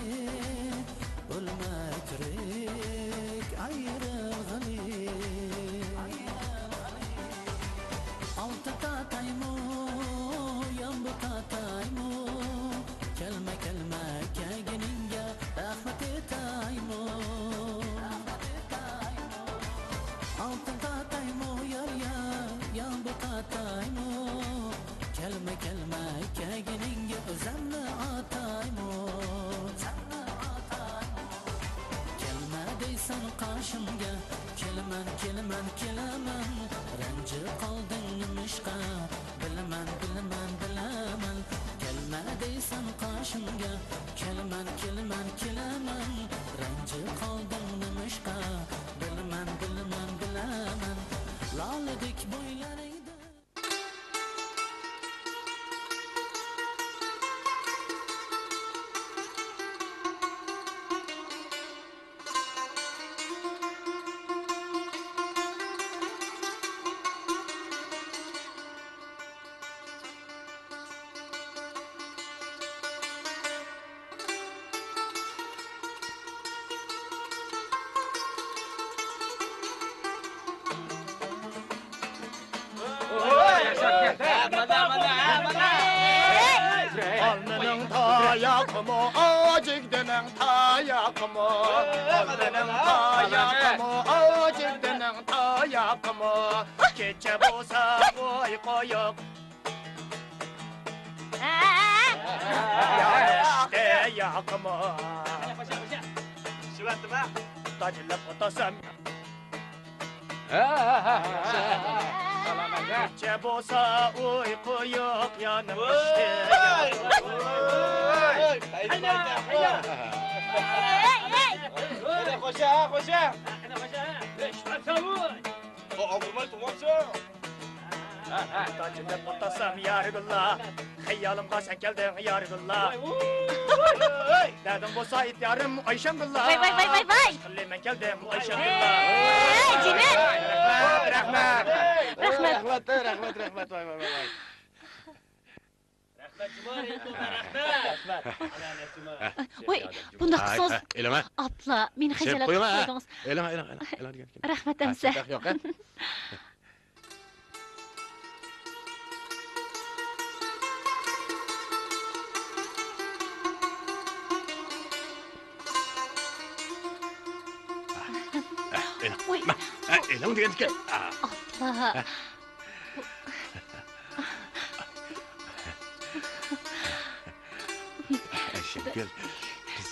ئۆلمەي تىرىك ئايرىلغىلى. ئالتە تاتايمۇ، يامبۇ تاتايمۇ، كەلمە، كەلمە، كەلگىنىڭگە رەھمەت ئېيتايمۇ؟ ئالتە تاتايمۇ، يار، يار، يامبۇ تاتايمۇ؟ كەلمە، كەلمە، كەلگىنىڭگە ئۆزۈمنى ئاتايمۇ؟ كەلمە دەيسەن قېشىمغا، كېلىمەن، كېلىمەن، كېلىمەن. رەنجىپ قالدىڭ نېمىشقا؟ بىلىمەن، بىلىمەن، بىلىمەن. كەلمە دەيسەن قېشىمغا، كېلىمەن، كېلىمەن، كېلىمەن. رەنجىپ قالدىڭ نېمىشقا؟ بىلىمەن، بىلىمەن، بىلىمەن. لالىدەك بويلىرىڭدا. ئالمىنىڭ تاياقىمۇ، ئاجىگدىنىڭ تاياقىمۇ، ئالمىنىڭ تاياقىمۇ، ئاجىگدىنىڭ تاياقىمۇ، كېچە بولسا ئۇيقۇ يوق. ياقمۇ؟ تاجىلىپ ئولتۇرسام. كېچە بولسا ئۇيقۇ يوق، يانىم ئىشتە. خوشە، خوشە. ئالدىرماي تۇرمامسەن؟ تاجىدەپ ئولتۇرسام يارىدىللا، خىيالىمغا سەن كەلدىڭ يارىدىللا. دەردىڭ بولسا ئېيت يارىم ئايشەمدىللا. ۋاي، ۋاي، ۋاي، ۋاي، ۋاي. ئىشقىللى مەن كەلدىم ئايشەمدىللا. ھەي، جېنىم. رەھمەت، رەھمەت. رەھمەت، رەھمەت، رەھمەت، ۋاي، ۋاي، ۋاي، ۋاي. رەھمەت جۇما، رەھمەت. ۋوي، بۇنداق قىلسىڭىز، ئاپلا، مېنى خىجالەت قىلىپ قويدىڭىز. ئېلىڭ، ئېلىڭ، ئېلىڭ، ئېلىڭ. رەھمەت ئەمسە. ۋوي، ئېلىڭ دېگەندىكىن. ئاپلا. ئايشەمگۈل، بىز،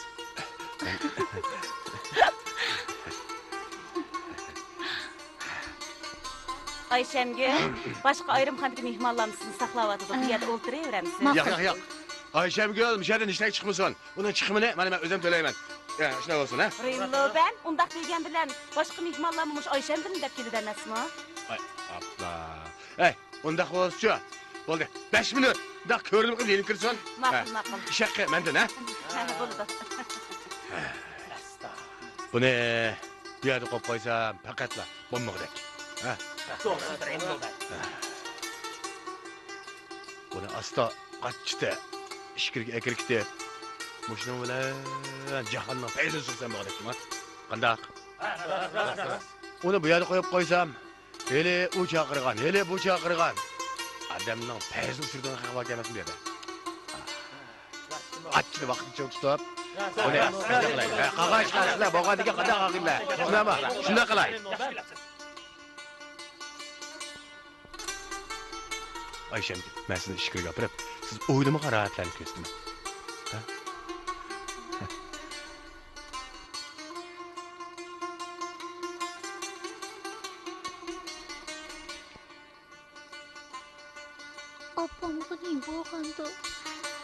ئايشەمگۈل، باشقا ئايرىم خانىدىكى مېھمانلارمۇ سىزنى ساقلاۋاتىدۇ. بۇ يەردە ئولتۇرۇۋېرەمسىز؟ ماقۇل. ياق، ياق، ياق. ئايشەمگۈل، مۇشۇ يەردىن ھېچ نەرسە چىقمىسۇن. ئۇنىڭ چىقىمىنى مانا مەن ئۆزۈم تۆلەيمەن. يا، شۇنداق بولسۇن، ھە؟ رېنلوبەن، ئۇنداق دېگەن بىلەن باشقا مېھمانلارمۇ مۇشۇ ئايشەمگۈلنى دەپ كېلىدۇ ئەمەسمۇ؟ ۋاي، ئاپلا. ھەي، ئۇنداق بولسىچۇ. بولدى، بەش مىنۇت. ئۇنداق كۆرۈنۈپ قېلىپ يېنىپ كىرسۇن. ماقۇل، ھە. ماقۇل. ئىش ھەققى مەندىن، ھە؟ ھە، بولىدۇ. بۇنى بۇ يەردە قويۇپ قويسام، پەقەتلا بولمىغۇدەك. ھە؟ توغرا، رېنلوبەن. بۇنى ئاستا قاچچىتە ئىچكىرىگە ئەكىرىپ كېتىپ، مۇشۇنىڭ بىلەن جاھاننىڭ پەيزىنى سۈرسەم بولغۇدەك جۇما. قانداق؟ ئۇنى بۇ يەردە قويۇپ قويسام، ھېلى ئۇ چاقىرغان، ھېلى بۇ چاقىرغان. ئادەمنىڭ پەيزىنى سۈرىدىغان خەق بار ئەمەسمۇ بۇ يەردە؟ قاچچىتە ۋاقىتنى چىڭ تۇتۇپ، بۇنى قانداق قىلاي؟ ھە، قالغان ئىشلار سىلەر بولغاندىكىن قانداق قىلغىنلار؟ شۇنداقمۇ؟ شۇنداق قىلاي. ئايشەم، مەن سىزنى ئىچكىرىگە ئاپىرىپ، سىز ئويلىمىغان راھەتلەرنى كۆرسىتىمەن. ھە؟ ئاپامغا نېمە بولغاندۇ؟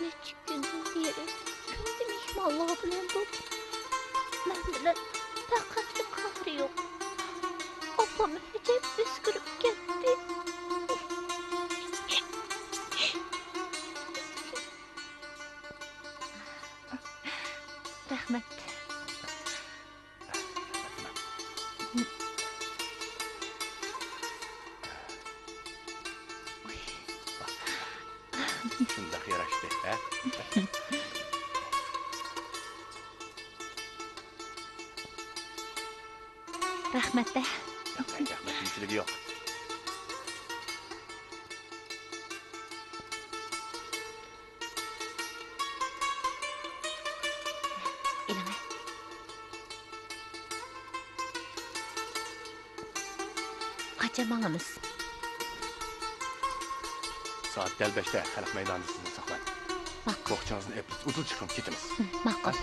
نەچچە كۈندىن بېرى كۈندە مېھمانلار بىلەن بولۇپ، مەن بىلەن پەقەتلا قەھرى يوق. ئاپام ئەجەب ئۆزگىرىپ كەتتى. رەھمەت. شۇنداق ياراشتى، ھە؟ رەھمەت دە. ياق، رەھمەت دېمىشلىكى يوق. ئېلىڭە. قاچان ماڭىمىز؟ سائەت دەل بەشتە خەلق مەيدانىدا سىزنى ساقلاي. ماقۇل. بوخچىڭىزنى ئېلىپ ئۇدۇل چىقىڭ، كېتىمىز. ھە، ماقۇل.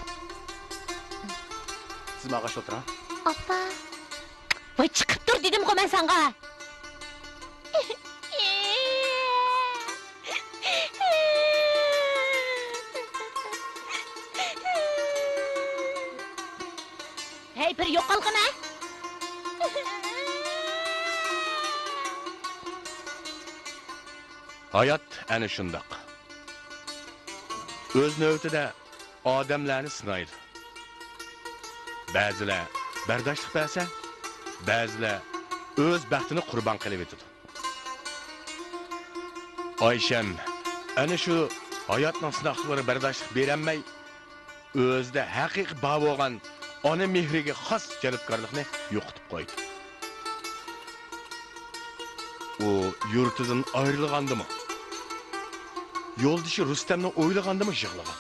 سىز ماڭغاچ ئولتۇرۇڭ. ئاپا. ۋاي، چىقىپ تۇر دېدىمغۇ مەن ساڭا. ھەي، بىر يوقالغىنا! ھايات ئەنە شۇنداق. ئۆز نۆۋىتىدە ئادەملەرنى سىنايدۇ. بەزىلەر بەرداشلىق بەرسە، بەزىلەر ئۆز بەختىنى قۇربان قىلىۋېتىدۇ. ئايشەم ئەنە شۇ ھاياتنىڭ سىناقلىرىغا بەرداشلىق بېرەلمەي، ئۆزىدە ھەقىقىي بار بولغان ئانا مېھرىگە خاس جەلپكارلىقنى يوقىتىپ قويدى. ئۇ يۇرتىدىن ئايرىلغاندىمۇ، يولدىشى رۇستەمنى ئويلىغاندىمۇ يىغلىغان.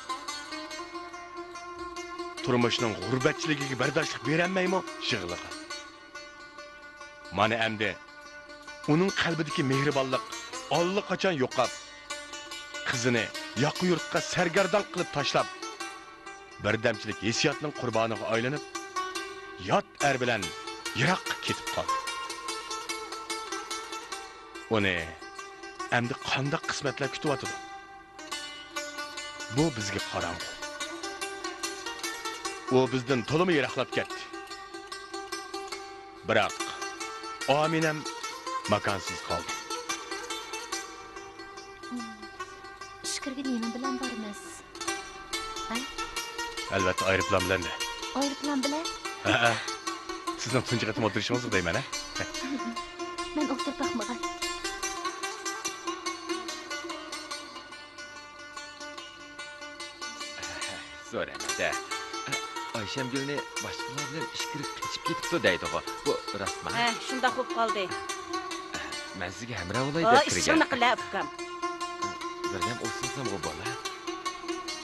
تۇرمۇشنىڭ غۇربەتچىلىكىگە بەرداشلىق بېرەلمەيمۇ يىغلىغان. مانا ئەمدى ئۇنىڭ قەلبىدىكى مېھرىبانلىق ئاللىقاچان يوقاپ، قىزىنى ياقا يۇرتقا سەرگەردان قىلىپ تاشلاپ، بىردەمچىلىك ھېسسىياتنىڭ قۇربانىغا ئايلىنىپ، يات ئەر بىلەن يىراققا كېتىپ قالدى. ئۇنى ئەمدى قانداق قىسمەتلەر كۈتۈۋاتىدۇ؟ بۇ بىزگە قاراڭغۇ. ئۇ بىزدىن تولىمۇ يىراقلاپ كەتتى. بىراق، ئامىنەم ماكانسىز قالدى. ئىچكىرىگە نېمە بىلەن بارىمىز؟ ھە؟ ئەلۋەتتە، ئايروپىلان بىلەن دە. ئايروپىلان بىلەن؟ ھەئە. سىزنىڭ تۇنجى قېتىم ئولتۇرۇشىڭىزغۇ دەيمەن، ھە؟ مەن ئولتۇرۇپ باقمىغان. زور ئەمەس-ھە. ئايشەمگۈلنى باشقىلار بىلەن ئىچكىرىگە قېچىپ كېتىپتۇ دەيدىغۇ. بۇ راستمۇ؟ ھە، شۇنداق بولۇپ قالدى. مەن سىزگە ھەمراھ بولاي دەپ كىرگەن. ئىشىڭنى قىلە، ئۇكام. بىردەم ئۇسسىنسامغۇ بولا.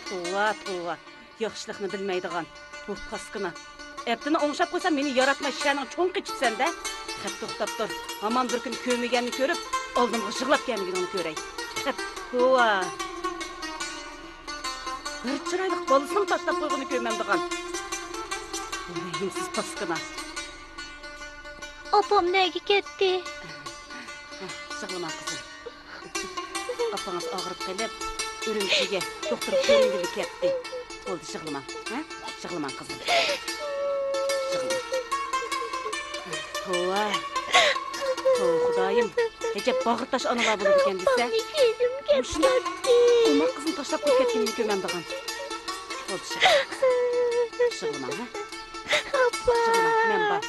توۋا، توۋا. ياخشىلىقنى بىلمەيدىغان بۇ پاسكىنا. ئەپتىنى ئوڭشاپ قويسام، مېنى ياراتماي شەنىڭ چوڭ قېچىپسەن-دە. خەپ، توختاپ تۇر. ھامان بىر كۈنى كۆرمىگەننى كۆرۈپ، ئالدىمغا يىغلاپ كەلمىگىنىڭنى كۆرەي. خەپ، توۋا. بىر چىرايلىق بالىسىنىڭ تاشلاپ قويغىنى كۆرمەمدىغان. بۇ رەھىمسىز پاسكىنا. ئاپام نەگە كەتتى؟ يىغلىما، قىزىم. ئاپىڭىز ئاغرىپ قېلىپ، ئۈرۈمچىگە دوختۇرغا كۆرۈنگىلى كەتتى. بولدى، يىغلىما، ھە؟ يىغلىما، قىزىم. يىغلىما. توۋا. توۋا، خۇدايىم. ئەجەب باغرى تاش ئانىلار بولىدىكەن دېسە. ئاپامنى كۆرۈم كەتتى. مۇشۇنداق ئوماق قىزنى تاشلاپ قويۇپ كەتكىنىنى كۆرمەمدىغان. بولدى، يىغلىما، ھە؟ ئاپا. يىغلىما، مەن بار.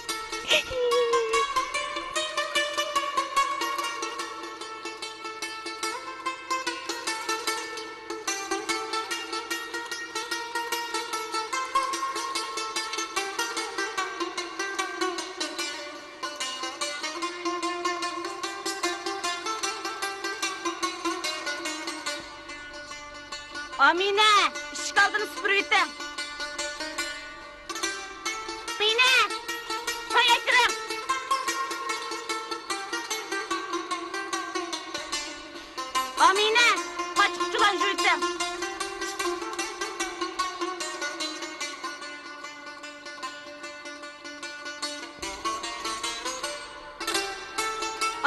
ئامىنە، ئىشىك ئالدىنى سۈپۈرۈۋېتىڭ. ئامىنە، قاچا-قۇچىلارنى يۇيۇۋېتىڭ.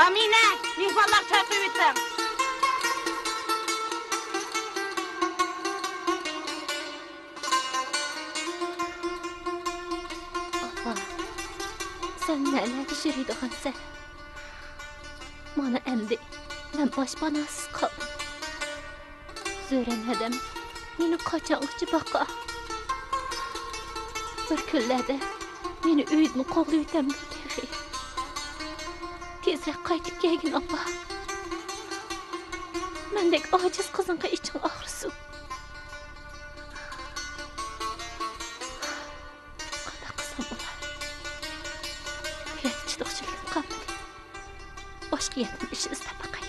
ئامىنە، مېھمانلارغا چاي قۇيۇۋېتىڭ. ئاپا، سەن نەلەردە يۈرىدىغانسەن؟ مانا ئەمدى مەن باشپاناسىز قالدىم. زۆرەن ھەدەم مېنى قاچانغىچە باقا؟ بىر كۈنلەردە مېنى ئۆيدىن قوغلىۋېتەمدۇ تېخى؟ تېزرەك قايتىپ كەلگىن، ئاپا. مەندەك ئاجىز قىزىڭغا ئىچىڭ ئاغرىسۇن. قانداق قىلسام بولار؟ بۇ يەردە چىدىغۇچىلىكىم قالمىدى. باشقا يەردىن ئىش ئىزدەپ باقاي.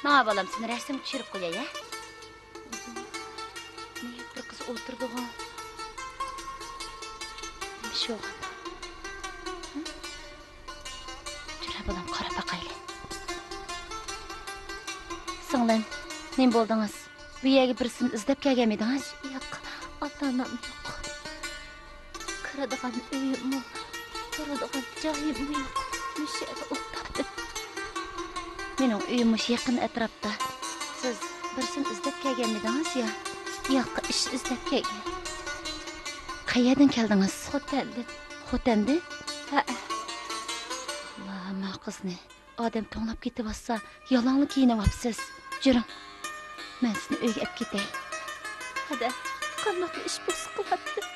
ماڭا بالام، سېنى رەسىمگە چۈشۈرۈپ قوياي، ھە؟ نېمە بىر قىز ئولتۇرىدىغۇ؟ نېمە ئىش بولغان؟ ھە؟ جۈرە بالام، قاراپ باقايلى. سىڭلىم، نېمە بولدىڭىز؟ بۇ يەرگە بىرسىنى ئىزدەپ كەلگەنمىدىڭىز؟ ياق، ئاتا-ئانام يوق. كىرىدىغان ئۆيۈممۇ، تۇرىدىغان جايىممۇ يوق. مۇشۇ يەردە ئولتۇردۇم. مېنىڭ ئۆيۈم مۇشۇ يېقىن ئەتراپتا. سىز بىرسىنى ئىزدەپ كەلگەنمىدىڭىز يا؟ ياق، ئىش ئىزدەپ كەلگەن. قەيەردىن كەلدىڭىز؟ خوتەندىن. خوتەندىن؟ ھەئە. ئاللا، ما قىزنى. ئادەم توڭلاپ كېتىۋاتسا، يالاڭلا كىيىنىۋاپسىز. جۈرۈڭ، مەن سىزنى ئۆيگە ئەپ كېتەي. ھەدە، قانداقلا ئىش بولسا قىلاتتىم.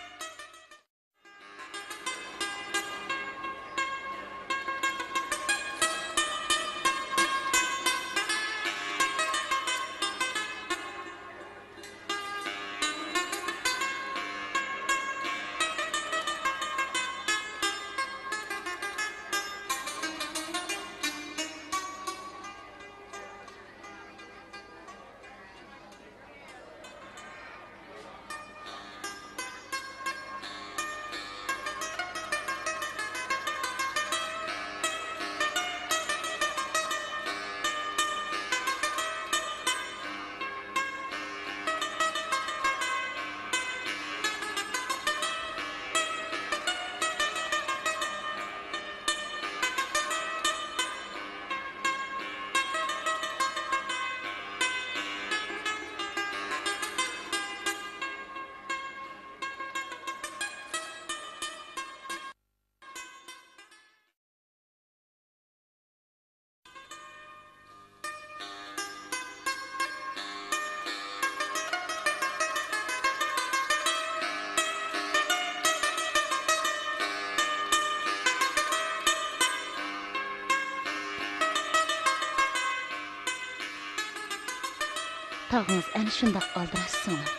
تاغىڭىز ئەنە شۇنداق ئالدىراش سىڭلىم.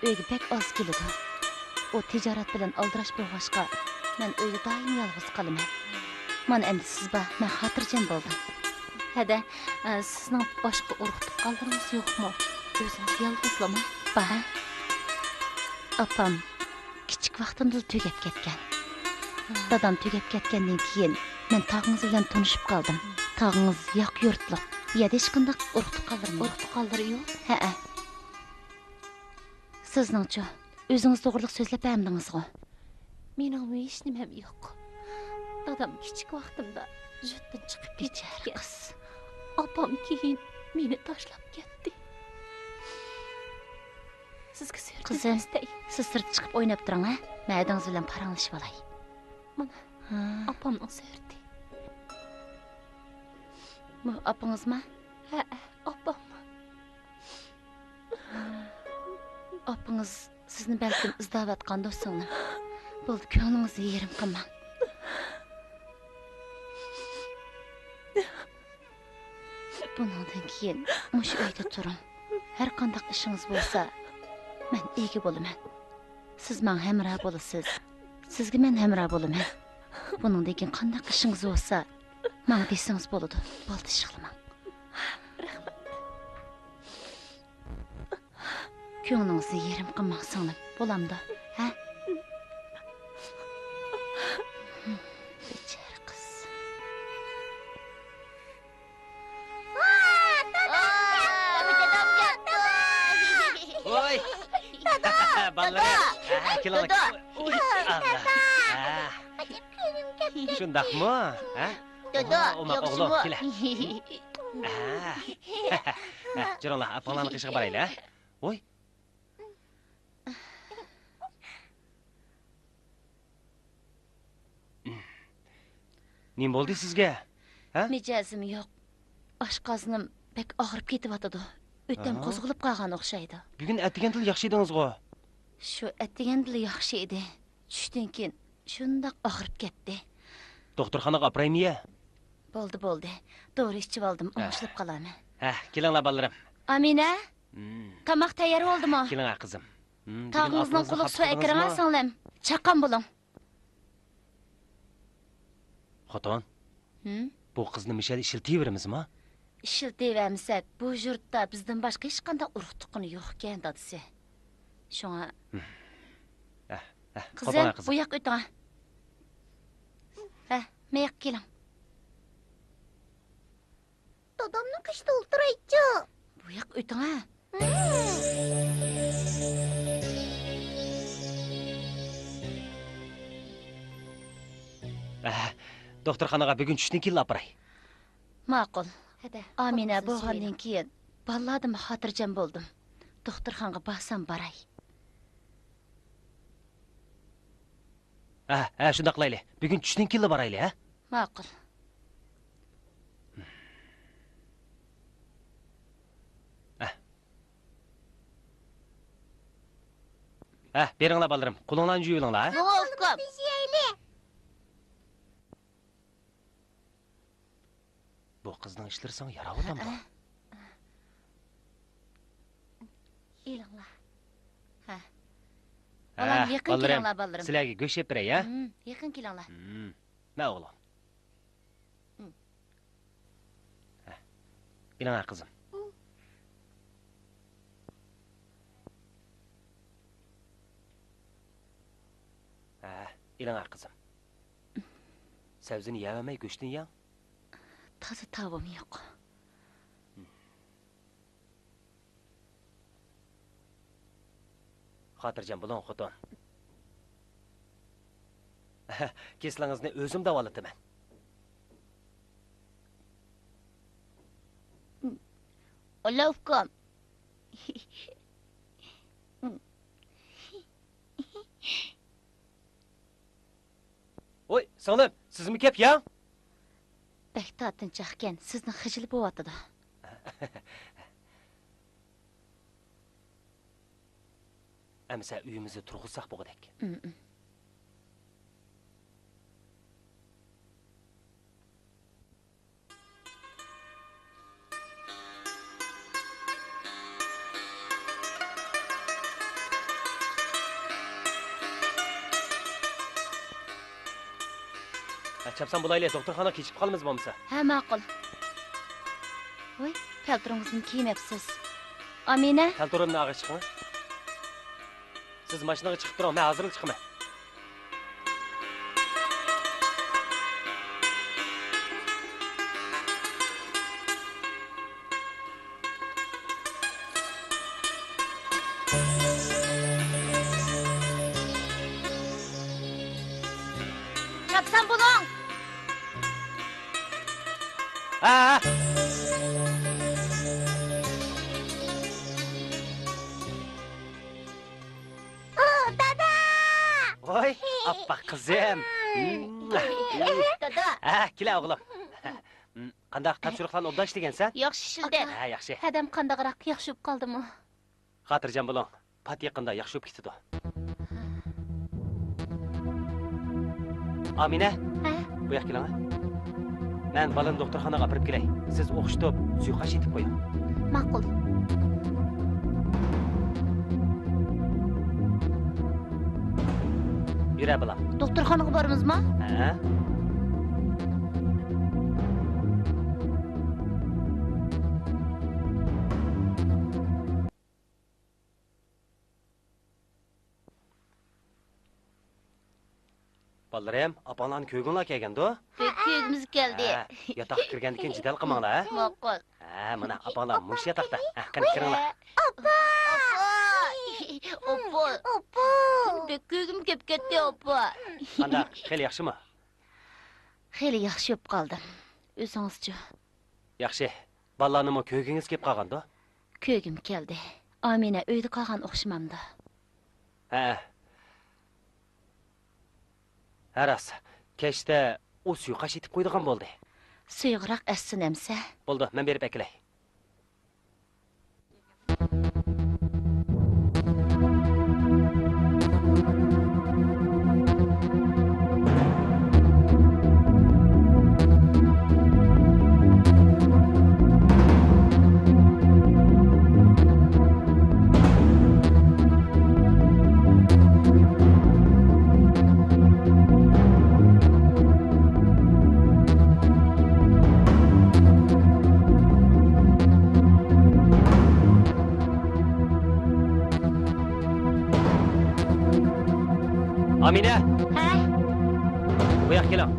ئۆيگە بەك ئاز كېلىدۇ. ئۇ تىجارەت بىلەن ئالدىراش بولغاچقا، مەن ئۆيدە دائىم يالغۇز قالىمەن. مانا ئەمدى سىز بار، مەن خاتىرجەم بولدۇم. ھەدە، ئە، سىزنىڭ باشقا ئۇرۇق تۇغقانلىرىڭىز يوقمۇ؟ ئۆزىڭىز يالغۇزلىما؟ بار. ئاپام كىچىك ۋاقتىمدىلا تۈگەپ كەتكەن. دادام تۈگەپ كەتكەندىن كېيىن، مەن تاغىڭىز بىلەن تونۇشۇپ قالدىم. تاغىڭىز ياق يۇرتلۇق. يەدە ھېچقانداق ئۇرۇق تۇغقانلىرىمۇ؟ ئۇرۇق تۇغقانلىرى يوق؟ ھەئە. سىزنىڭچۇ؟ ئۆزىڭىز توغرىلىق سۆزلەپ بەرمىدىڭىزغۇ؟ مېنىڭمۇ ھېچنېمەم يوق. دادام كىچىك ۋاقتىمدا يۇرتتىن چىقىپ كېتىپتىكەن. بىچارە قىز. ئاپام كېيىن مېنى تاشلاپ كەتتى. سىزگە سۆرىتىپ قىزىم، كۆرسىتەي. سىز سىرتقا چىقىپ ئويناپ تۇرۇڭ، ھە؟ مەن ھەدىڭىز بىلەن پاراڭلىشىۋالاي. مانا، ھا. ئاپامنىڭ سۆرىتى. بۇ ئاپىڭىزمۇ؟ ھەئە، ئاپام. ئاپىڭىز سىزنى بەلكىم ئىزدەۋاتقاندۇ، سىڭلىم. بولدى، كۆڭلىڭىزنى يېرىم قىلماڭ. بۇنىڭدىن كېيىن مۇشۇ ئۆيدە تۇرۇڭ. ھەر قانداق ئىشىڭىز بولسا، مەن ئىگە بولىمەن. سىز ماڭا ھەمراھ بولىسىز. سىزگە مەن ھەمراھ بولىمەن. بۇنىڭدىن كېيىن قانداق ئىشىڭىز بولسا، ماڭا دېسىڭىز بولىدۇ. بولدى، ئىششىقلىماڭ. كۆڭلىڭىزنى يېرىم قىلماڭ، سىڭلىم. بولامدۇ؟ ھە؟ بىچارە قىز. ۋاي! دادا! بالىلىرىم! ھە، كېلىڭلار. دادا! ئۇي، ئاللا. ھە. شۇنداقمۇ؟ ھە؟ دادا، ئوماق ئوغلۇم، ياخشىمۇ؟ كېلە. ھە. ھە، جۈرۈڭلار، ئاپاڭلارنىڭ قېشىغا بارايلى، ھە؟ ۋوي. نېمە بولدى سىزگە؟ ھە؟ مىجەزىم يوق. ئاشقازىنىم بەك ئاغرىپ كېتىۋاتىدۇ. ئۆتەم ھا؟ قوزغىلىپ قالغان ئوخشايدۇ. بۈگۈن ئەتىگەندىلا ياخشى ئىدىڭىزغۇ؟ شۇ ئەتىگەندىلا ياخشى ئىدى. چۈشتىن كېيىن شۇنداق ئاغرىپ كەتتى. دوختۇرخانىغا ئاپىرايمۇ يە؟ بولدى، بولدى. دورا ئىچىۋالدىم، ھە. ئوڭشىلىپ قالارمەن. ھە، كېلىڭلار بالىلىرىم. ئامىنە، مم. تاماق تەييار بولدىمۇ؟ كېلىڭە قىزىم. مم، بۈگۈن تاغىڭىزنىڭ ئاپىڭىزنى قۇلۇق خاپا سۇ ئەكىرىڭە، قىلدىڭىزمۇ؟ سىڭلىم. چاققان بولۇڭ. خوتۇن، ھىم؟ بۇ قىزنى مىشەدە ئىشلىتىۋېرىمىزما؟ ئىشلىتىۋەرمىسەك، بۇ يۇرتتا بىزدىن باشقا ھېچقانداق ئۇرۇق تۇغقىنى يوقكەن، دادىسى. شۇڭا. ھىم. ھە، ھە، قىزىم، قوپۇڭە، قىزىم. بۇ ياققا ئۆتۈڭە. ھە، مېيىققا كېلىڭ. دادامنىڭ قېشىدا ئولتۇرايچۇ. بۇ ياققا ئۆتۈڭە. ئەھ، دوختۇرخانىغا بۈگۈن چۈشتىن كېيىنلا ئاپىراي. ماقۇل. ھەدە، ئامىنە قولىڭىزنى بولغاندىن سۈيۈۋېلىڭ. كېيىن بالىلاردىنمۇ خاتىرجەم بولدۇم. دوختۇرخانىغا بارسام باراي. ھە، ھە، شۇنداق قىلايلى. بۈگۈن چۈشتىن كېيىنلا بارايلى، ھە؟ ماقۇل. ھە. ھە، بېرىڭلار بالىلىرىم. قولۇڭلارنى يۇيۇۋېلىڭلار، ھە؟ ماڭا ئۇكام. بۇ قىزنىڭ ئىشلىرى ساڭا ياراۋاتامدۇ؟ ھە. ئېلىڭلار. ھە. ھە، بالام، يېقىن بالىلىرىم، كېلىڭلار، بالىلىرىم. سىلەرگە گۆش ئېلىپ بېرەي، ھە؟ ھىم، يېقىن كېلىڭلار. ھىم. مە ئوغلۇم. ھىم. ھە. ئېلىڭە قىزىم. ھە، ئېلىڭە قىزىم. سەۋزىنى يەۋەرمەي گۆشتىن يەڭ. تازا تاۋىم يوق. خاتىرجەم بولۇڭ، خوتۇن. كېسىلىڭىزنى ئۆزۈم داۋالىتىمەن. ئاللا ئۇكام. ۋوي، سىڭلىم، سىزمۇ كەپ يەڭ. بەك تارتىنچاقكەن، سىزنىڭ خىجىلى بوۋاتىدۇ. ئەمىسە ئۆيىمىزدە تۇرغۇزساق بوغۇدەك. ئىم، ئىم. چاپسان بولايلى، دوختۇرخانىغا كېچىكىپ قالىمىز بولمىسا. ھە، ماقۇل. ۋاي، پەلتورىڭىزنى كىيمەپسىز. ئامىنە. پەلتورۇمنى ئالغىلى چىقىڭ. سىز ماشىنىغا چىقىپ تۇرۇڭ، مەن ھازىرلا چىقىمەن. چاپسان بولۇڭ! ھە، ھە. ئۇ، دادا! ۋاي، ئاپپاق قىزىم. دادا! ھە، كېلە ئوغلۇم. قانداق، تاپشۇرۇقلارنى ئوبدان ئىشلىگەنسەن؟ ياخشى ئىشلىدى. ھە، ياخشى. ھەدەم قانداقراق، ياخشى بولۇپ قالدىمۇ؟ خاتىرجەم بولۇڭ، پات يېقىندا ياخشى بولۇپ كېتىدۇ. ئامىنە، ھە؟ بۇ ياققا كېلىڭە. مەن بالىنى دوختۇرخانىغا ئاپىرىپ كېلەي. سىز ئوخشىتىپ سۇيۇقئاش ئېتىپ قويۇڭ. ماقۇل. يۈرە، بالام. دوختۇرخانىغا بارىمىزما؟ ھە؟ بالىلىرىم، ئاپاڭلارنى كۆرگۈڭلار كەلگەندۇ؟ بەك كۆرگۈمىز كەلدى. ھە، ياتاققا كىرگەندىن كېيىن جېدەل قىلماڭلار، ھە؟ ماقۇل. ھە، مانا، ئاپاڭلار مۇشۇ ياتاقتا. ھە، قېنى كىرىڭلار. ئاپا! ئاپا! ئاپا! بەك كۆرگۈم كېلىپ كەتتى، ئاپا. قانداق، خېلى ياخشىمۇ؟ خېلى ياخشى بولۇپ قالدىم. ئۆزىڭىزچۇ؟ ياخشى. بالىلارنىمۇ كۆرگۈڭىز كېلىپ قالغاندۇ؟ كۆرگۈم كەلدى. ئامىنە ئۆيدە قالغان ئوخشىمامدۇ؟ ھە. ھە، راست. كەچتە ئۇ سۇيۇقئاش ئېتىپ قويىدىغان بولدى. سۇيۇقراق ئەتسۇن ئەمسە. بولىدۇ، مەن بېرىپ ئەكېلەي. ئامىنە! ھە؟ بۇ ياققا كېلىڭ.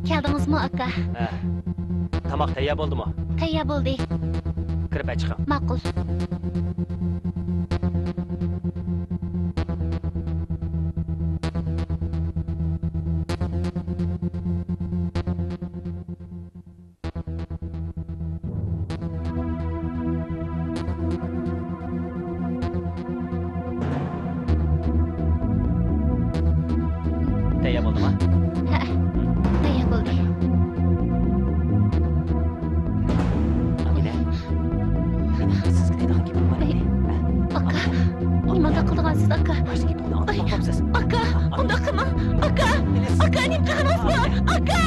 كەلدىڭىزمۇ، ئاكا؟ ھە. تاماق تەييار بولدىمۇ؟ تەييار بولدى. كىرىپ چىقىڭ. ماقۇل. تەييار بولدىما؟ ھەئە، تەييار بولدى. ئامىنە، مېنىڭ سىزگە دەيدىغان گېپىم بار ئىدى. ھە؟ ئاكا، نېمانداق قىلدىغانسىز، ئاكا؟ باشتا گېپىڭنى ئاڭلاپ باقمامسىز؟ ئاكا، ئۇنداق قىلماڭ. ئاكا، ئاكا، نېمە قىلغىنىڭىز بار؟ ئاكا!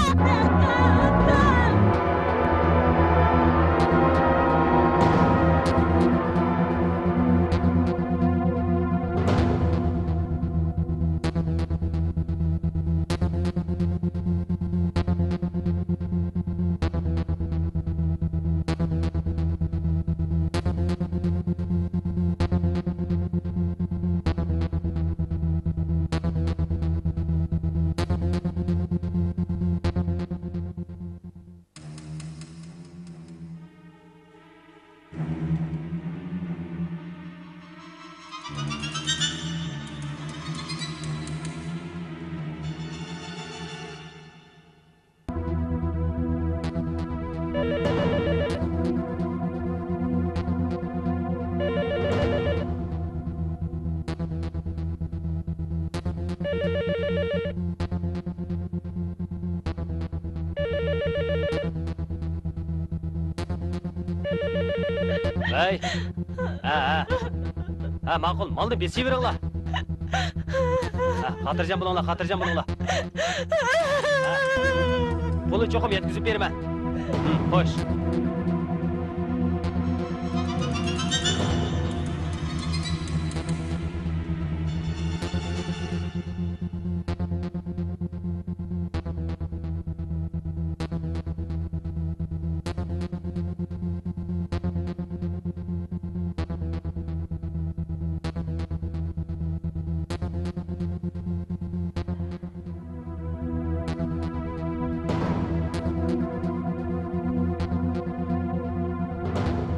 ۋەي! ھە، ھە. ھە، ماقۇل، مالنى بېسىۋېرىڭلار. ھە، خاتىرجەم بولۇڭلار، خاتىرجەم بولۇڭلار. ھە. پۇلنى چوقۇم يەتكۈزۈپ بېرىمەن. ھىم، خوش.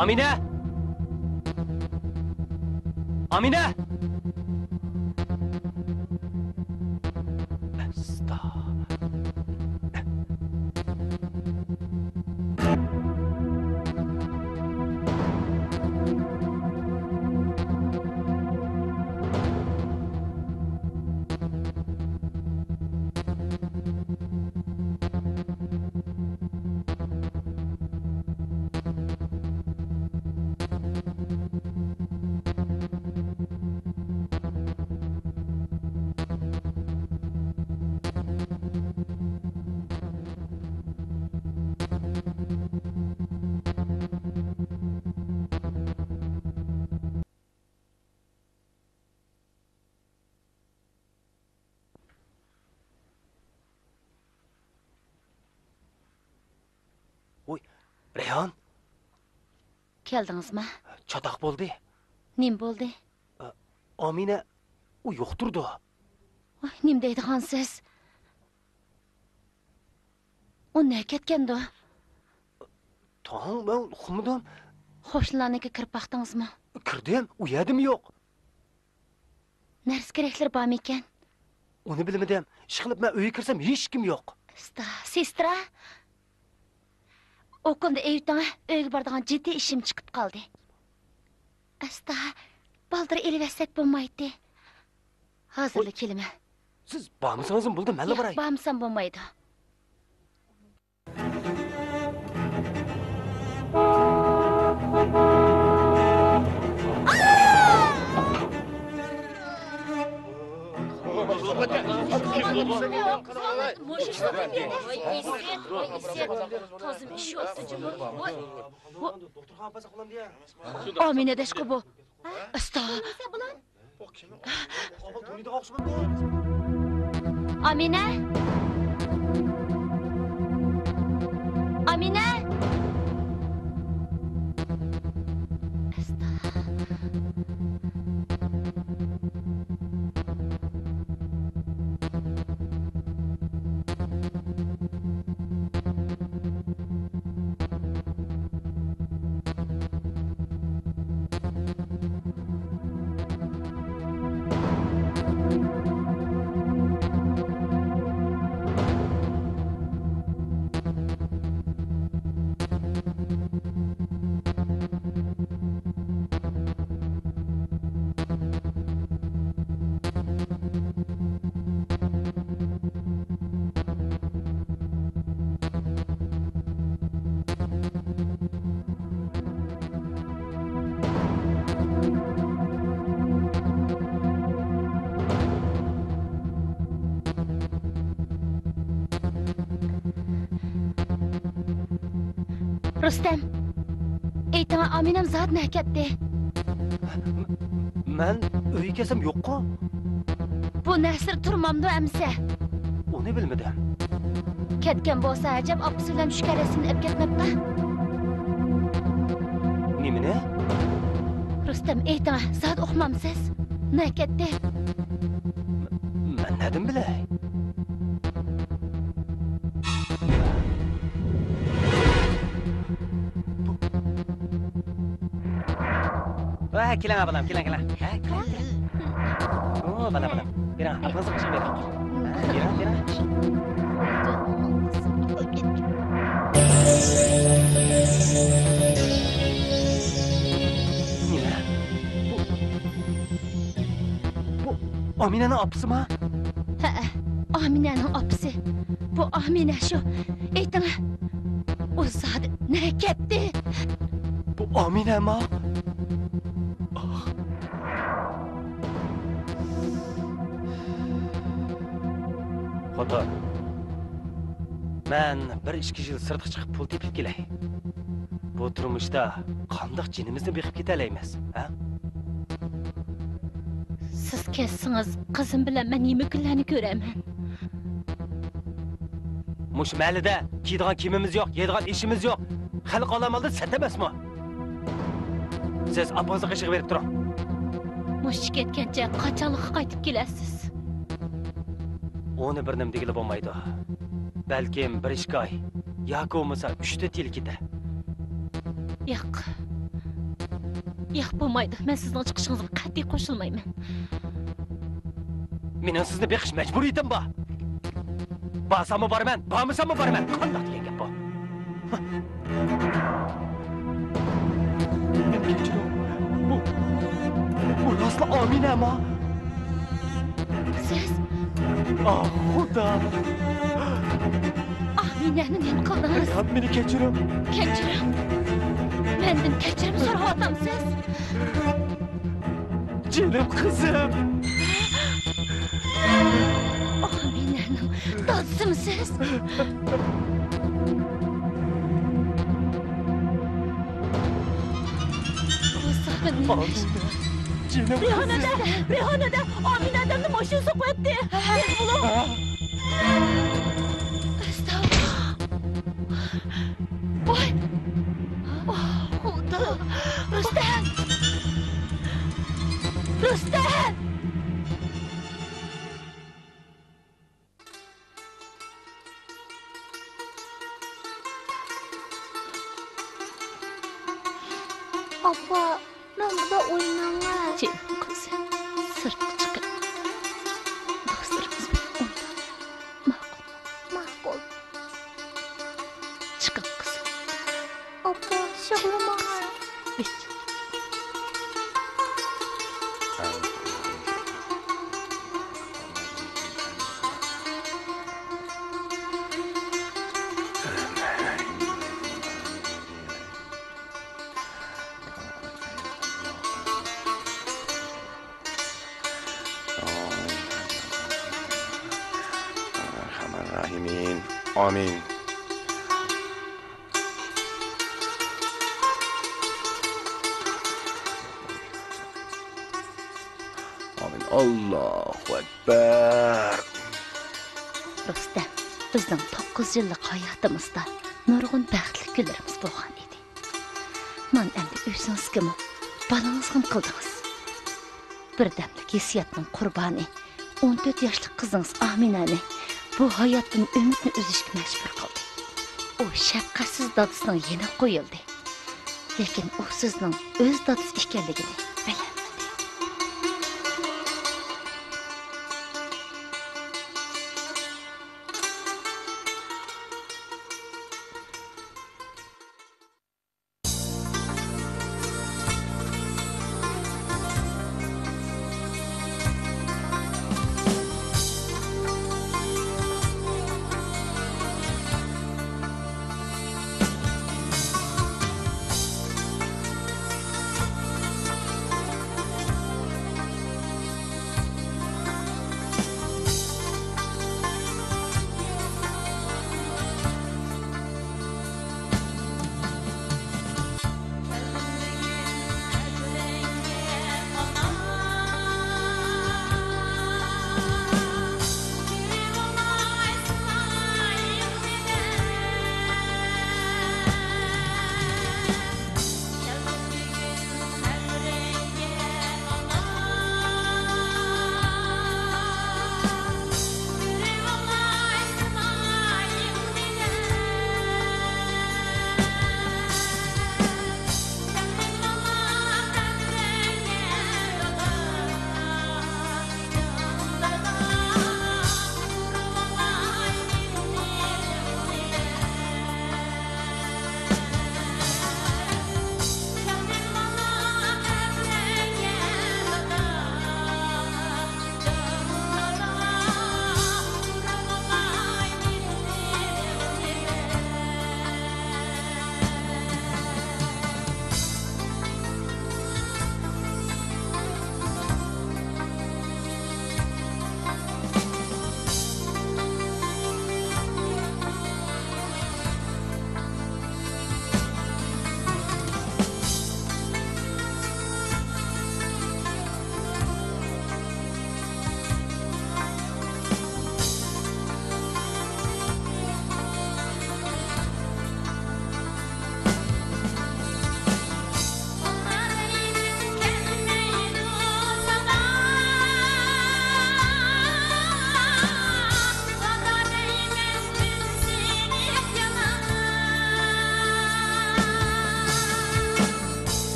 ئامىنە! ئامىنە! ئەستا. ۋوي، رەيھان! كەلدىڭىزما؟ چاتاق بولدى. نېمە بولدى؟ ئامىنە، ئۇ يوق تۇرىدۇ. ۋاي، نېمە دەيدىغانسىز؟ ئۇ نەگە كەتكەندۇ؟ تاڭ، مەن ئۇقمىدىم. قوشنىلارنىڭكىگە كىرىپ باقتىڭىزمۇ؟ كىردىم، ئۇ يەردىمۇ يوق. نەرسە كېرەكلىرى بارمىكەن؟ ئۇنى بىلمىدىم. ئىشقىلىپ مەن ئۆيگە كىرسەم ھېچكىم يوق. ئۇستا، سېسترا. ئۇ كۈندە ئېيتىڭ، ئۆيگە بارىدىغان جىددىي ئىشىم چىقىپ قالدى. ئەستا، بالدۇر ئېلىۋەتسەك بولمايتتى. ھازىرلا كېلىمەن. سىز بارمىسىڭىزمۇ بولىدۇ، مەنلا باراي. ياق، بارمىسام بولمايدۇ. ئامىنە دەشقۇ بۇ. ئاستا. ئامىنە! ئامىنە! ئاستا. رۇستەم، ئېيتىڭا، ئامىنەم زادى نەگە كەتتى؟ مەن ئۆيگە كەلسەم يوققۇ. بۇ نەرسىلەر تۇرمامدۇ ئەمىسە؟ ئۇنى بىلمىدىم. كەتكەن بولسا ئەجەب ئاپىسى بىلەن چۈشكەن رەسىمنى ئەپ كەتمەپتۇ. نېمىنى؟ رۇستەم، ئېيتىڭا، زادى ئۇقمامسىز؟ نەگە كەتتى؟ مەن نەدىن بىلەي؟ ۋە، كېلىڭ، بالام، كېلىڭ، كېلىڭ. ھە، كېلىڭ، كېلىڭ. ئو، بالام، بالام. بېرىڭ، ئاپىڭىزغا ئىشىك بېرىڭ. ھە، بېرىڭ، بېرىڭ. نېمە؟ بۇ، بۇ ئامىنەنىڭ ئاپىسىما؟ ھەئە، ئامىنەنىڭ ئاپىسى. بۇ ئامىنە شۇ. ئېيتىڭ، ئۇ زادى نەگە كەتتى؟ بۇ ئامىنەما؟ ئاھ. خوتۇن، مەن بىر ئىككى يىل سىرتقا چىقىپ پۇل تېپىپ كېلەي. بۇ تۇرمۇشتا قانداق جېنىمىزنى بېقىپ كېتەلەيمىز، ھە؟ سىز كەتسىڭىز، قىزىم بىلەن مەن نېمە كۈنلەرنى كۆرەرمەن؟ مۇشۇ مەھەللىدە كىيىدىغان كىيىمىمىز يوق، يەيدىغان ئېشىمىز يوق. خەلق ئالامالدا سەت ئەمەسمۇ؟ سىز ئاپىڭىزنىڭ قېشىغا بېرىپ تۇرۇڭ. مۇشۇ كەتكەنچە قاچانلىققا قايتىپ كېلەرسىز؟ ئۇنى بىر نېمە دېگىلى بولمايدۇ. بەلكىم بىر ئىككى ئاي ياكى بولمىسا ئۈچ تۆت يىل كېتەر. ياق. ياق، بولمايدۇ. مەن سىزنىڭ چىقىشىڭىزغا قەتئىي قوشۇلمايمەن. مېنىڭ سىزنى بېقىش مەجبۇرىيىتىم بار. بارساممۇ بارىمەن، بارمىساممۇ بارىمەن. قانداق دېگەن گەپ بۇ؟ مېنى كەچۈرۈڭ. بۇ، بۇ راستلا ئامىنەما؟ سىز؟ ئاھ، خۇدا! ئامىنەنى نېمە قىلدىڭىز؟ ھايات، مېنى كەچۈرۈڭ. كەچۈرۈڭ؟ مەندىن كەچۈرۈم سوراۋاتامسىز؟ جېنىم قىزىم! ئامىنەنىڭ دادىسىمۇ سىز؟ بۇ زادى نېمە ئىش؟ ئامىنە! جېنىم قىزىم! رەيھانەدە، رەيھانەدە ئامىنە ئادەمنى ماشىنا سوقۇۋەتتى. تېز بولۇڭ! ھە؟ ئەستەغپۇرۇللا! ۋاي! ئاھ، خۇدا! رۇستەم! رۇستەم! ئاپا، مەن بۇدا ئويناڭە. جېنىم قىزىم، سىرتقا چىقىپ دوستلىرىمىز بىلەن ئوينا. ماقۇلمۇ؟ ماقۇل. چىقىڭ قىزىم. ئاپا، يىغلىماڭ. ھېچ. ئامىن. ئامىن. ئاللاھۇ ئەكبەر. رۇستەم، بىزنىڭ توققۇز يىللىق ھاياتىمىزدا نۇرغۇن بەختلىك كۈنلىرىمىز بولغان ئىدى. مانا ئەمدى ئۆزىڭىزگىمۇ، بالىڭىزغىمۇ قىلدىڭىز. بىردەملىك ھېسسىياتنىڭ قۇربانى، ئون تۆت ياشلىق قىزىڭىز ئامىنەنى بۇ ھاياتتىن ئۈمىدنى ئۈزۈشكە مەجبۇر قىلدى. ئۇ شەپقەتسىز دادىسىنىڭ يېنىغا قويۇلدى. لېكىن ئۇ سىزنىڭ ئۆز دادىسى ئىكەنلىكىنى بىلەلمىدى.